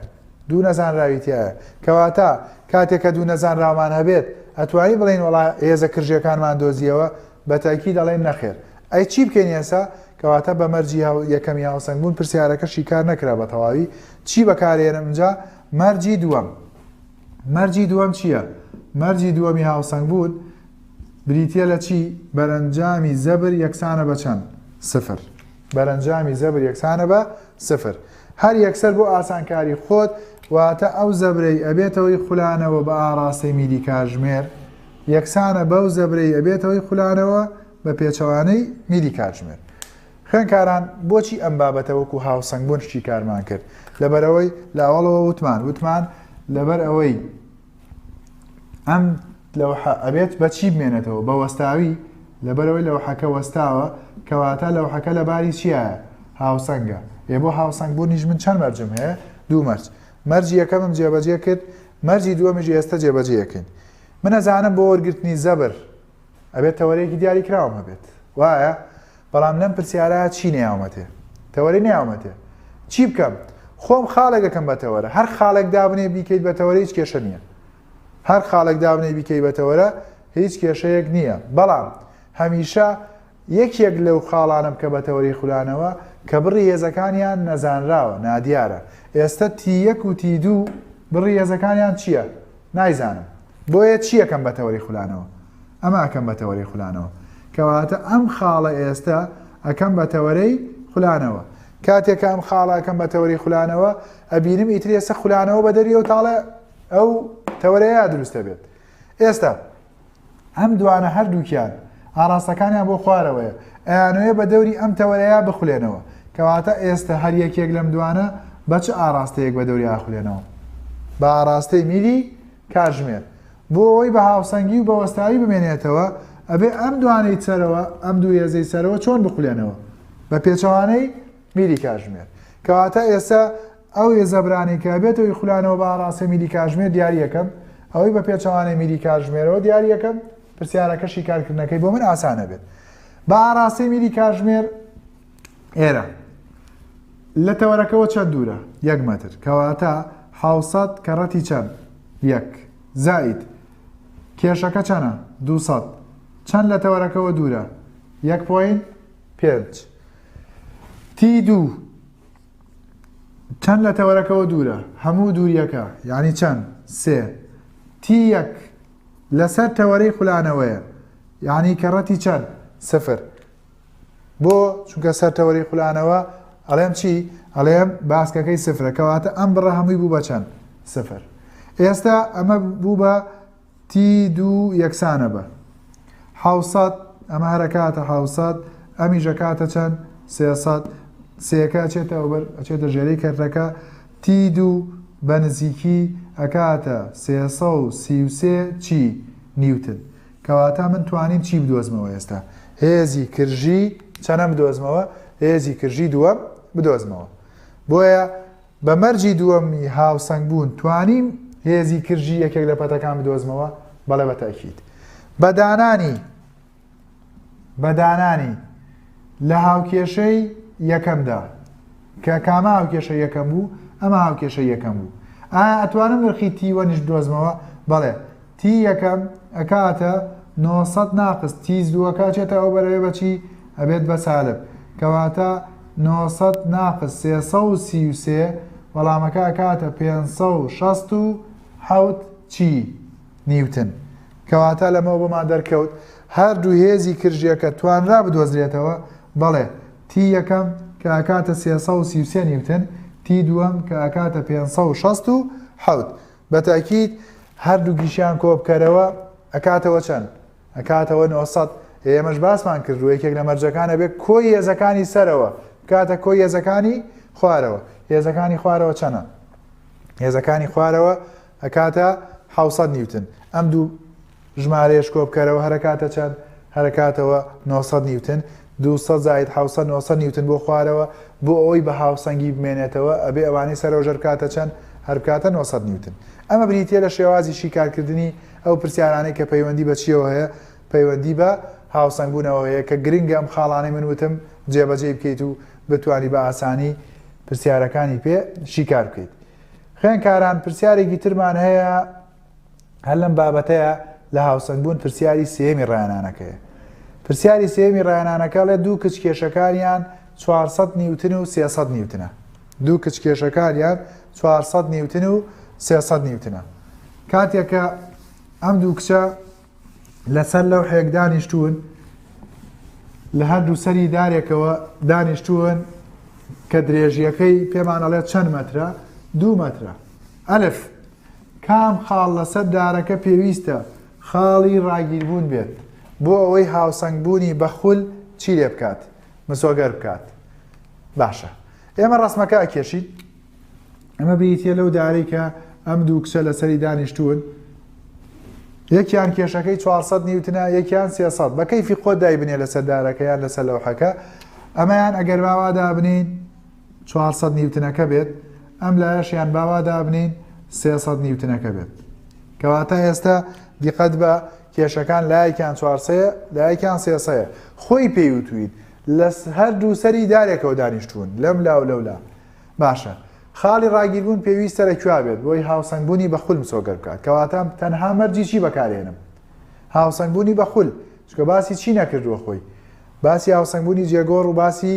دوو نەزانراوی تیایە. کەواتە کاتێک کە دوو نەزانراومان هەبێت ئەتوانی بڵێین وەڵا هێزە کرژیەکانمان دۆزیەوە؟ بە تەئکید ئەڵێین نەخێر. ئەی چی بکەین ئێستا؟ کەواتە بە مەرجی یەکەمی هاوسەنگ بوون پرسیارەکە شیکار نەکرا بە تەواوی. چی بەکارێنم ئینجا؟ مەرجی دووەم. مەرجی دووەم چییە؟ مەرجی دووەمی هاوسەنگبوون بریتییە لە چی؟ بەرەنجامی زەبر یەکسانە بە چەند؟ سفر. بەرەنجامی زەبر یەکسانە بە سفر. هەر یەکسەر بۆ ئاسانکاری خۆت، واتە ئەو زەبرەی ئەبێتە هۆی خولانەوە بە ئاڕاستەی میلی کاتژمێر، یەکسانە بەو زەبرەی ئەبێتە هۆی خولانەوە بە پێچەوانەی میلی کاتژمێر. خوێندکاران بۆچی ئەم بابەتە وەکو هاوسەنگبوون شیکارمان کرد؟ لەبەرئەوەی لە ئەوەڵەوە وتمان، وتمان لەبەر ئەوەی ئەم لەوحە ئەبێت بە چی بمێنێتەوە؟ بە وەستاوی، لەبەرئەوەی لەوحەکە وەستاوە، کەواتە لەوحەکە لە باری چیایە؟ هاوسەنگە. ئێ بۆ هاوسەنگبوونیش من چەند مەرجم هەیە؟ دوو مەرج. مەرجی یەکەمم جێبەجێ کرد، مەرجی دووەمیش ئێستە جێبەجێ ئەکەین. من ئەزانم بۆ وەرگرتنی زەبر ئەبێت تەوەرەیەکی دیاریکراوم هەبێت. وایە؟ بەڵام لەم پرسیارە چی نەیاومەتێ؟ تەوەرەی نەیاومەتێ. چی بکەم؟ خۆم خاڵێک ئەکەم بە تەوەرە. هەر خاڵێک دابنێ بیکەیت بە تەوەرە هیچ کێشە نییە. هەر خاڵێک دابنێ بیکەی بە تەوەرە هیچ کێشەیەک نییە. بەڵام هەمیشە یەکێک لەو خاڵانە بکە بە تەوەرەی خولانەوە کە بڕی هێزەکانیان نەزانراوە، نادیارە. ئێستە T یەک و T دوو بڕی هێزەکانیان چییە؟ نایزانم. بۆیە چی ئەکەم بە تەوەرەی خولانەوە؟ ئەمە ئەکەم بە تەوەرەی خولانەوە. کەواتە ئەم خاڵە ئێستە ئەکەم بە تەوەرەی خولانەوە. کاتێک کە ئەم خاڵە ئەکەم بە تەوەرەی خولانەوە، ئەبینم ئیتر ئێستە خولانەوە بە دەری ئەو تاڵە ئەو تەوەرەیە دروست دەبێت. ئێستا ئەم دوانە هەردووکیان ئاڕاستەکانیان بۆ خوارەوەیە، ئەیانەوێ بە دەوری ئەم تەوەرەیە بخولێنەوە. کەواتە ئێستە هەر یەکێک لەم دوانە بە چ ئاڕاستەیەک بە دەوری ئاخولێنەوە؟ بە ئاڕاستەی میلی کاتژمێر. بۆ ئەوەی بە هاوسەنگی و بە وەستاوی بمێنێتەوە، ئەبێ ئەم دوانەی سەرەوە، ئەم دوو هێزەی سەرەوە چۆن بخولێنەوە؟ بە پێچەوانەی میلی کاتژمێر. کەواتە ئێستا ئەو زەبرانەی کە ئەبێتە هۆی خولانەوە بە ئاڕاستەی میلی کاتژمێر دیاری ئەکەم، ئەوەی بە پێچەوانەی میلی کاتژمێرەوە دیاری ئەکەم، پرسیارەکە شیکارکردنەکەی بۆ من ئاسان ئەبێت. بە ئاڕاستەی میلی کاتژمێر ئێرە لە تەوەرەکەوە چەند دوورە؟ یەک مەتر. کەواتە 700 کەڕەتی چەند؟ یەک. زائید کێشەکە چەنە؟ 200. چەند لە تەوەرەکەوە دوورە؟ یەک point پێنج. T دوو چەند لە تەوەرەکەوە دوورە؟ هەموو دووریەکە یعنی چەند؟ سێ. T یەک لەسەر تەوەرەی خولانەوەیە یعنی کەڕەتی چەند؟ سفر. بۆ؟ چونکە سەر تەوەرەی خولانەوە ئەڵێم چی؟ ئەڵێم باسکەکەی سفرە کەواتە ئەم بڕە هەمووی بوو بە چەند؟ سفر. ئێستا ئەمە بوو بە T دوو یەکسانە بە 700 ئەمە هەرەکاتە 700 ئەمیش ئەکاتە چەند؟ 300 سێەکە ئەچێتە ئەوبەر ئەچێتە ژێرەی کەرتەکە T دوو بە نزیکی ئەکاتە 333 چی؟ نیوتن. کەواتە من توانیم چی بدۆزمەوە ئێستا؟ هێزی کرژی چەنە بدۆزمەوە؟ هێزی کرژی دووەم بدۆزمەوە. بۆیە بە مەرجی دووەمی هاوسەنگبوون توانیم هێزی کرژی یەکێک لە پەتەکان بدۆزمەوە؟ بەڵێ بە تەئکید. بە دانانی بە دانانی لە هاوکێشەی یەکەمدا کە کامە هاوکێشە یەکەم بوو؟ ئەمە هاوکێشە یەکەم بوو. ئایا ئەتوانم نرخی T one یش بدۆزمەوە؟ بەڵێ. T یەکەم ئەکاتە 900 ناقس T دووەکە ئەچێتە ئەو بەرەوێ بە چی؟ ئەبێت بە سالب. کەواتە 900 ناقس 333 وەڵامەکە ئەکاتە 567 چی؟ نیوتن. کەواتە لەمەوە بۆمان دەرکەوت هەردوو هێزی کرژیەکە توانرا بدۆزرێتەوە؟ بەڵێ. T یەکەم کە ئەکاتە 333 نیوتن، T دووەم کە ئەکاتە 567. بە تەئکید هەردووکیشیان کۆبکەرەوە ئەکاتەوە چەند؟ ئەکاتەوە 900. ئێمەش باسمان کردووە یەکێک لە مەرجەکان ئەبێ کۆی هێزەکانی سەرەوە بکاتە کۆی هێزەکانی خوارەوە. هێزەکانی خوارەوە چەنە؟ هێزەکانی خوارەوە ئەکاتە 700 نیوتن. ئەم دوو ژمارەیەش کۆبکەرەوە هەرەکاتە چەند؟ هەرەکاتەوە 900 نیوتن. 200 زائد 700 900 نیوتن بۆ خوارەوە. بۆ ئەوەی بە هاوسەنگی بمێنێتەوە ئەبێ ئەوانەی سەرەوە ژەر بکاتە چەند؟ هەر بکاتە 900 نیوتن. ئەمە بریتییە لە شێوازی شیکارکردنی ئەو پرسیارانەی کە پەیوەندی بە چییەوە هەیە؟ پەیوەندی بە هاوسەنگبوونەوە هەیە کە گرنگە ئەم خاڵانەی من وتم جێبەجێی بکەیت و بتوانی بە ئاسانی پرسیارەکانی پێ شیکار بکەیت. خوێندکاران پرسیارێکی ترمان هەیە هەر لەم بابەتەیە لە هاوسەنگبوون پرسیاری سێیەمی ڕایەنانەکەیە. پرسیاری سێیەمی ڕایەنانەکە ئەڵێ دوو کچ کێشەکانیان 400 نیوتن و 300 نیوتنە. دوو کچ کێشەکانیان 400 نیوتن و 300 نیوتنە. کاتێک کە ئەم دوو کچە لەسەر لەوحێک دانیشتوون لە هەردوو سەری دارێکەوە دانیشتوون کە درێژیەکەی پێمان ئەڵێت چەند مەترە؟ دوو مەترە. ئەلف، کام خاڵ لەسەر دارەکە پێویستە خاڵی ڕاگیربوون بێت بۆ ئەوەی هاوسەنگبوونی بە خول چی لێ بکات؟ مسۆگەر بکات. باشە ئێمە ڕەسمەکە ئەکێشین. ئەمە بریتیە لەو دارەی کە ئەم دوو کچە لەسەری دانیشتوون یەکیان کێشەکەی 400 نیوتنە یەکیان 300 بە کەیفی خۆت دایبنێ لەسەر دارەکە یان لەسەر لەوحەکە ئەمەیان ئەگەر باوا دابنین 400 نیوتنەکە بێت ئەم لایەشیان باوا دابنین 300 نیوتنەکە بێت کەواتە ئێستا دیقەت بە کێشەکان لایەکیان 400 لایەکیان 300 خۆی پێیوتویت لە هەردوو سەری دارێکەوە دانیشتوون لەم لا و لەولا باشە خاڵی ڕاگیربوون پێویستە لە کوێ بێت بۆی هاوسەنگبوونی بە خول مسۆگەر بکات کەواتە تەنها مەرجی چی بەکارێنم هاوسەنگبوونی بە خول چونکە باسی چی نەکردووە خۆی باسی هاوسەنگبوونی جێگۆڕ و باسی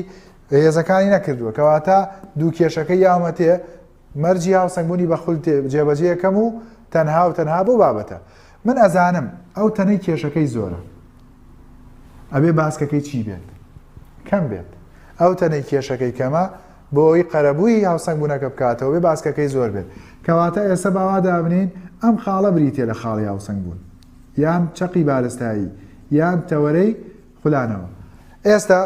هێزەکانی نەکردووە کەواتە دوو کێشەکە یاومەتێ مەرجی هاوسەنگبوونی بە خول جێبەجێ ئەکەم و تەنها و تەنها بۆ بابەتە من ئەزانم ئەو تەنەی کێشەکەی زۆرە ئەبێ باسکەکەی چی بێت کەم بێت ئەو تەنەی کێشەکەی کەمە بۆ ئەوی قەرەبووی هاوسەنگبوونەکە بکاتەوە بێ باسکەکەی زۆر بێت کەواتە ئێستا باوا دابنین ئەم خاڵە بریتە لە خاڵی هاوسەنگبوون یان چەقی بارستایی یان تەوەرەی خولانەوە ئێستا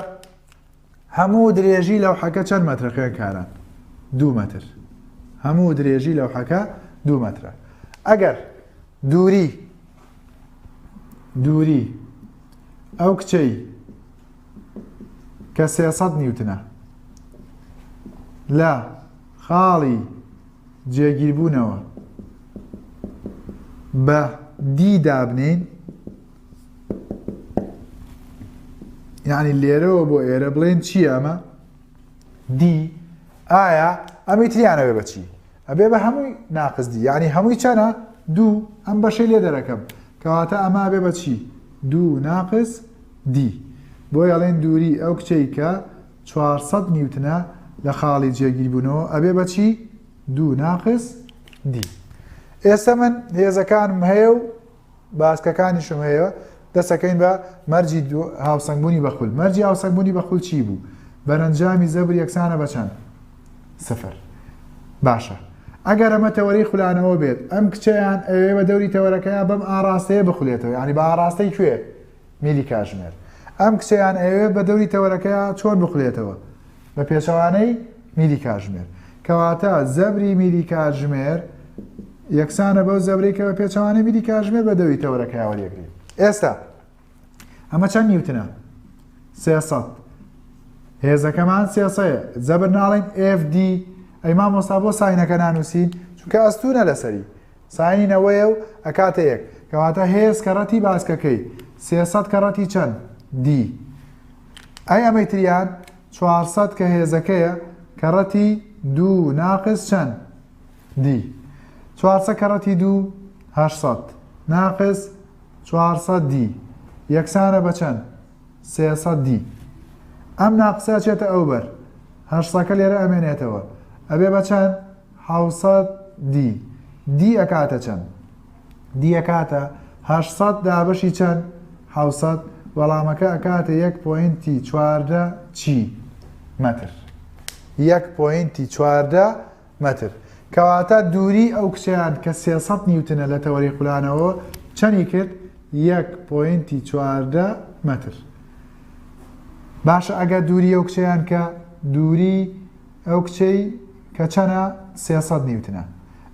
هەموو درێژی لەوحەکە چەند مەترە خوێندکاران؟ دوو مەتر. هەموو درێژی لەوحەکە دوو مەترە. ئەگەر دووری دووری ئەو کچەی کە 300 نیوتنە لە خاڵی جێگیربوونەوە بە دی دابنین یعنی لێرەوە بۆ ئێرە بڵێن چییە ئەمە دی ئایا ئەمی تریانەوێ بەچی ئەبێ بە هەمووی ناقس دی یعنی هەمووی چەنە دوو ئەم بەشەی لێ دەرەکەم کەواتە ئەمە ئەبێ بە چی دوو ناقس دی بۆ ئەڵێن دووری ئەو کچەی کە 400 نیوتنە لە خاڵی جێگیربوونەوە ئەبێ بە چی دوو ناقس دی ئێستا من هێزەکانم هەیە و باسکەکانیشم هەیە دەستەکەین بە مەرجی هاوسەنگبوونی بە خول مەرجی هاوسەنگبوونی بە خول چی بوو بەرەنجامی زەبر یەکسانە بە چەند سفر باشە ئەگەر ئەمە تەوەرەی خولانەوە بێت ئەم کچەیان ئەوێ بە دەوری تەوەرەکەیان بەم ئاڕاستەیە بخولێتەوە یعنی بە ئاڕاستەی کوێ میلی کاژمێر ئەم کچەیان ئەوێ بە دەوری تەوەرەکەیا چۆن بخولێتەوە بە پێچەوانەی میلی کاتژمێر. کەواتە زەبری میلی کاتژمێر یەکسانە بەو زەبرەی کە بە پێچەوانەی میلی کاتژمێر بە دەوری تەوەرەکەیا وەریەگرین. ئێستا ئەمە چەند نیوتنە؟ 300. هێزەکەمان سێسەیە. زەبر ناڵێن FD. ئەی مامۆستا بۆ ساینەکە نانووسین؟ چونکە ئەستوونە لەسەری. ساینی نەوەیە و ئەکاتە یەک. کەواتە هێز کەڕەتی باسکەکەی 300 کەڕەتی چەند؟ D. ئەی ئەمەی تریان 400 کە هێزەکەیە کەڕەتی دوو ناقس چەند؟ دی. 400 کەڕەتی دوو 800 ناقس 400 دی یەکسانە بە چەند؟ 300 دی. ئەم ناقسە ئەچێتە ئەو بەر هەشتسەکە لێرە ئەمێنێتەوە ئەبێ بە چەند؟ 700 دی. دی ئەکاتە چەند؟ دی ئەکاتە 800 دابەشی چەند؟ 700 وەڵامەکە ئەکاتە یەک point ی 14 چی؟ مەتر. یەک point ی 14 مەتر. کەواتە دووری ئەو کچەیان کە 300 نیوتنە لە تەوەری خولانەوە چەنی کرد؟ یەک point ی 14 مەتر. باشە ئەگەر دووری ئەو کچەیان کە دووری ئەو کچەی کە چەنە 300 نیوتنە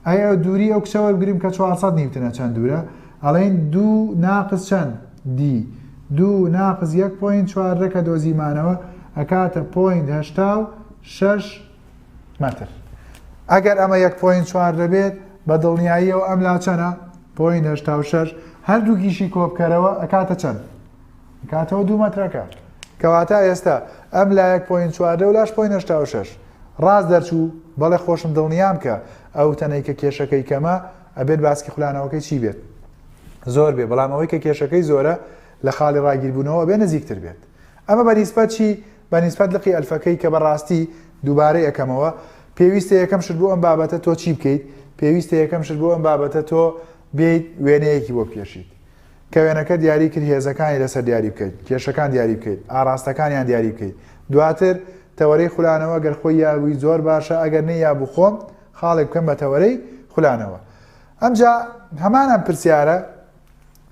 ئەی ئەو دووری ئەو کچە وەربگریم کە 400 نیوتنە چەند دوورە ئەڵێن دوو ناقس چەند دی دوو ناقس یەک point 14 کە دۆزیمانەوە ئەکاتە point 86 مەتر. ئەگەر ئەمە یەک point 14 بێت بە دڵنیاییەوە ئەم لا چەنە point 86 هەردووکیشی کۆبکەرەوە ئەکاتە چەند ئەکاتەوە دوو مەترەکە. کەواتە ئێستا ئەم لا یەک point 14 و لاش point 86 ڕاست دەرچوو بەڵێ خۆشم دڵنیام کە ئەو تەنەی کە کێشەکەی کەمە ئەبێت باسکی خولانەوەکەی چی بێت زۆر بێ بەڵام ئەوەی کە کێشەکەی زۆرە لە خاڵی ڕاگیربوونەوە بێ نزیکتر بێت ئەمە بە نیسبەت چی بە نیسبەت لقی ئەلفەکەی کە بەڕاستی دووبارەی ئەکەمەوە پێویستە یەکەم شت بۆ ئەم بابەتە تۆ چی بکەیت پێویستە یەکەم شت بۆ ئەم بابەتە تۆ بێیت وێنەیەکی بۆ بکێشیت. کە وێنەکە دیاری کرد هێزەکانی لەسەر دیاری بکەیت، کێشەکان دیاری بکەیت، ئاڕاستەکانیان دیاری بکەیت. دواتر تەوەرەی خولانەوە گەر خۆی یابووی زۆر باشە ئەگەر نەیابوو خۆم خاڵێک بکەم بە تەوەرەی خولانەوە. ئەمجا هەمان ئەم پرسیارە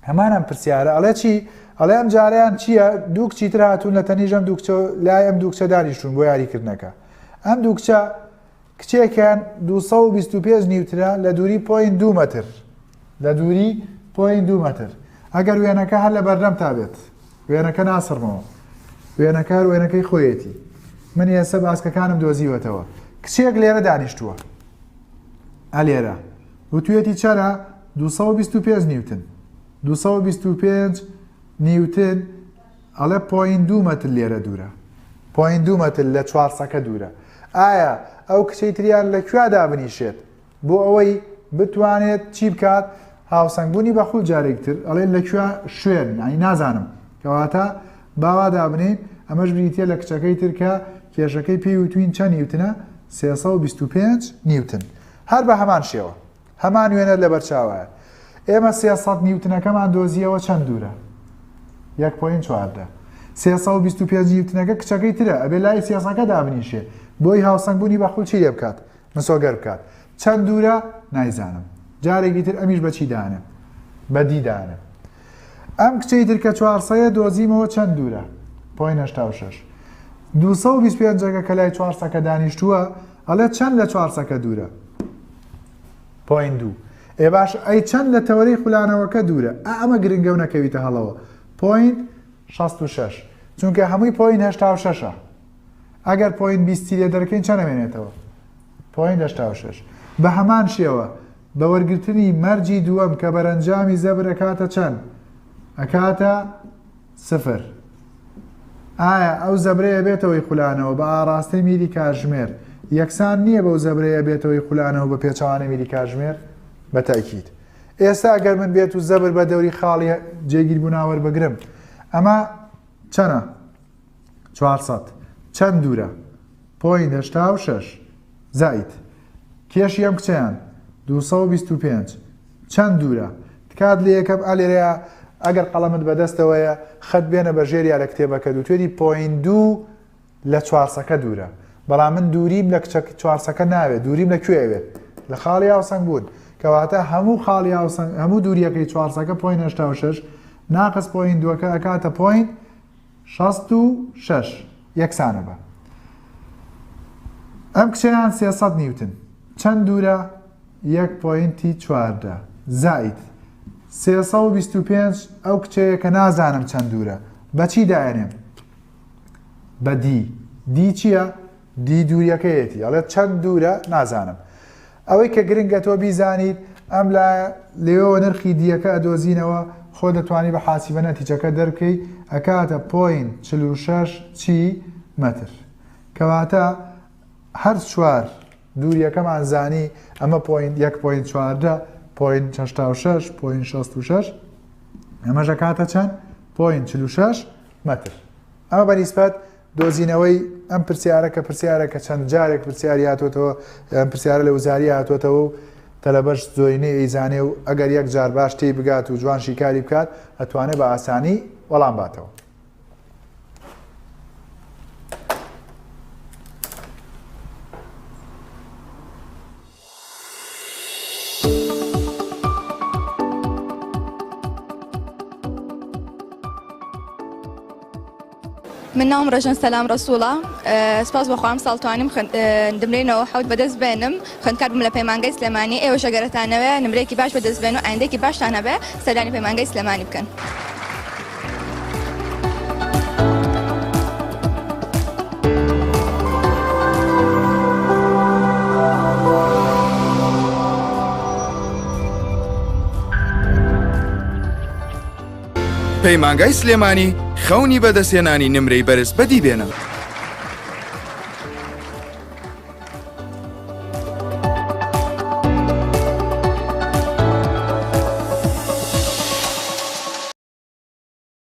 هەمان ئەم پرسیارە ئەڵێ چی؟ ئەڵێ ئەم جارەیان چییە؟ دوو کچی تر هاتوون لە تەنیژ ئەم دوو کچە لای ئەم دوو کچە دانیشتوون بۆ یاریکردنەکە. ئەم دوو کچە کچێکیان 225 نیوتنە لە دووری point دوو مەتر لە دووری point دوو مەتر ئەگەر وێنەکە هەر لە بەردەمتا بێت وێنەکە ناسڕمەوە وێنەکە هەر وێنەکەی خۆیەتی من ئێستا باسکەکانم دۆزیوەتەوە کچێک لێرە دانیشتووە ئەلێرە وتوێتی چەرە 225 نیوتن 225 نیوتن ئەڵێ point دوو مەتر لێرە دوورە point دوو مەتر لە چوارسەکە دوورە ئایا ئەو کچەی تریان لە کوێ دابنیشێت بۆ ئەوەی بتوانێت چی بکات هاوسەنگبوونی بە خول جارێک تر ئەڵێ لە کوێ شوێن یانی نازانم کەواتە باوا دابنین ئەمەش بریتە لە کچەکەی تر کە کێشەکەی پێی وتوین چەند نیوتنە 325 نیوتن هەر بە هەمان شێوە هەمان وێنەت لەبەر چاوایە. ئێمە 300 نیوتنەکەمان دۆزیەوە چەند دوورە؟ یەک point 14. 325 نیوتنەکە کچەکەی ترە ئەبێ لای سێسەکە دابنیشێ بۆی هاوسەنگبوونی بە خول چی لێ بکات مسۆگەر بکات چەند دوورە نایزانم جارێکی تر ئەمیش بەچی دانێم بە D دانێم ئەم کچەی تر کە چوارسەیە دۆزیمەوە چەند دوورە point 86 225ەکە کە لای چوارسەکە دانیشتووە ئەڵێ چەند لە چوارسەکە دوورە point دوو ئێ باش ئەی چەند لە تەوەرەی خولانەوەکە دوورە ئا ئەمە گرنگە و نەکەویتە هەڵەوە point 66 چونکە هەمووی point 86ە ئەگەر point بیستی لێ دەرکەین چەند ئەمێنێتەوە point 86 بە هەمان شێوە بە وەرگرتنی مەرجی دووەم کە بەرەنجامی زەبر ئەکاتە چەند ئەکاتە سفر. ئایا ئەو زەبرەی ئەبێتە هۆی خولانەوە بە ئاڕاستەی میلی کاتژمێر یەکسان نییە بەو زەبرەی ئەبێتە هۆی خولانەوە بە پێچەوانەی میلی کاتژمێر؟ بە تەئکید. ئێستا گەر من بێت و زەبر بە دەوری خاڵی جێگیربوونا وەربگرم ئەمە چەنە؟ 400. چەند دوورە؟ point 86 زائید کێشی ئەم کچەیان 225 چەند دوورە؟ تکات لێ یەکەم ئا لێرەیا ئەگەر قەڵەمت بەدەستەوەیە خەت بێنە بە ژێریا لە کتێبەکەت وتوێتی point دوو لە چوارسەکە دوورە بەڵام من دووریم لە کچە چوارسەکە ناوێت دووریم لە کوێ ئەوێت لە خاڵی هاوسەنگ بوون کەواتە هەموو خاڵی هاوسەنگ هەموو دووریەکەی چوارسەکە point 86 ناقس point دووەکە ئەکاتە point 66 یەکسانە بە ئەم کچەیان 300 نیوتن چەند دوورە یەک point ی 14 زائید 325 ئەو کچەیە کە نازانم چەند دوورە بە چی دایەنێم بە D D چییە؟ D دووریەکەیەتی ئەڵێت چەند دوورە نازانم ئەوەی کە گرنگە تۆ بیزانیت ئەم لا لێوەوە نرخی D یەکە ئەدۆزینەوە خۆ دەتوانی بە حاسیبە نەتیجەکە دەربکەی ئەکاتە point 46 چی مەتر کەواتە هەر چوار دووریەکەمان زانی ئەمە point یەک point 14 point 86 point 66 ئەمەش ئەکاتە چەند point 46 مەتر ئەمە بە نیسبەت دۆزینەوەی ئەم پرسیارە کە پرسیارە کە چەند جارێک پرسیاری هاتۆتەوە ئەم پرسیارە لە وزاری هاتۆتەوە و تەلەبەش زۆرینەی ئەیزانێ و ئەگەر یەک جار باش تێی بگات و جوان شیکاری بکات ئەتوانێت بە ئاسانی وەڵام باتەوە. من ناوم ڕێژەن سەلام ڕەسوڵە سپاس بۆ خوا ئەمساڵ توانیم نمرەی 97 بەدەست بێنم خوێندکار بووم لە پەیمانگای سلێمانی ئێوەش ئەگەر ئەتانەوێ نمرەیەکی باش بەدەست بێن و ئایندەیەکی باشتان هەبێ سەردانی پەیمانگای سلێمانی بکەن. پەیمانگای سلێمانی خەونی بەدەستهێنانی نمرەی بەرز بەدی بێنە.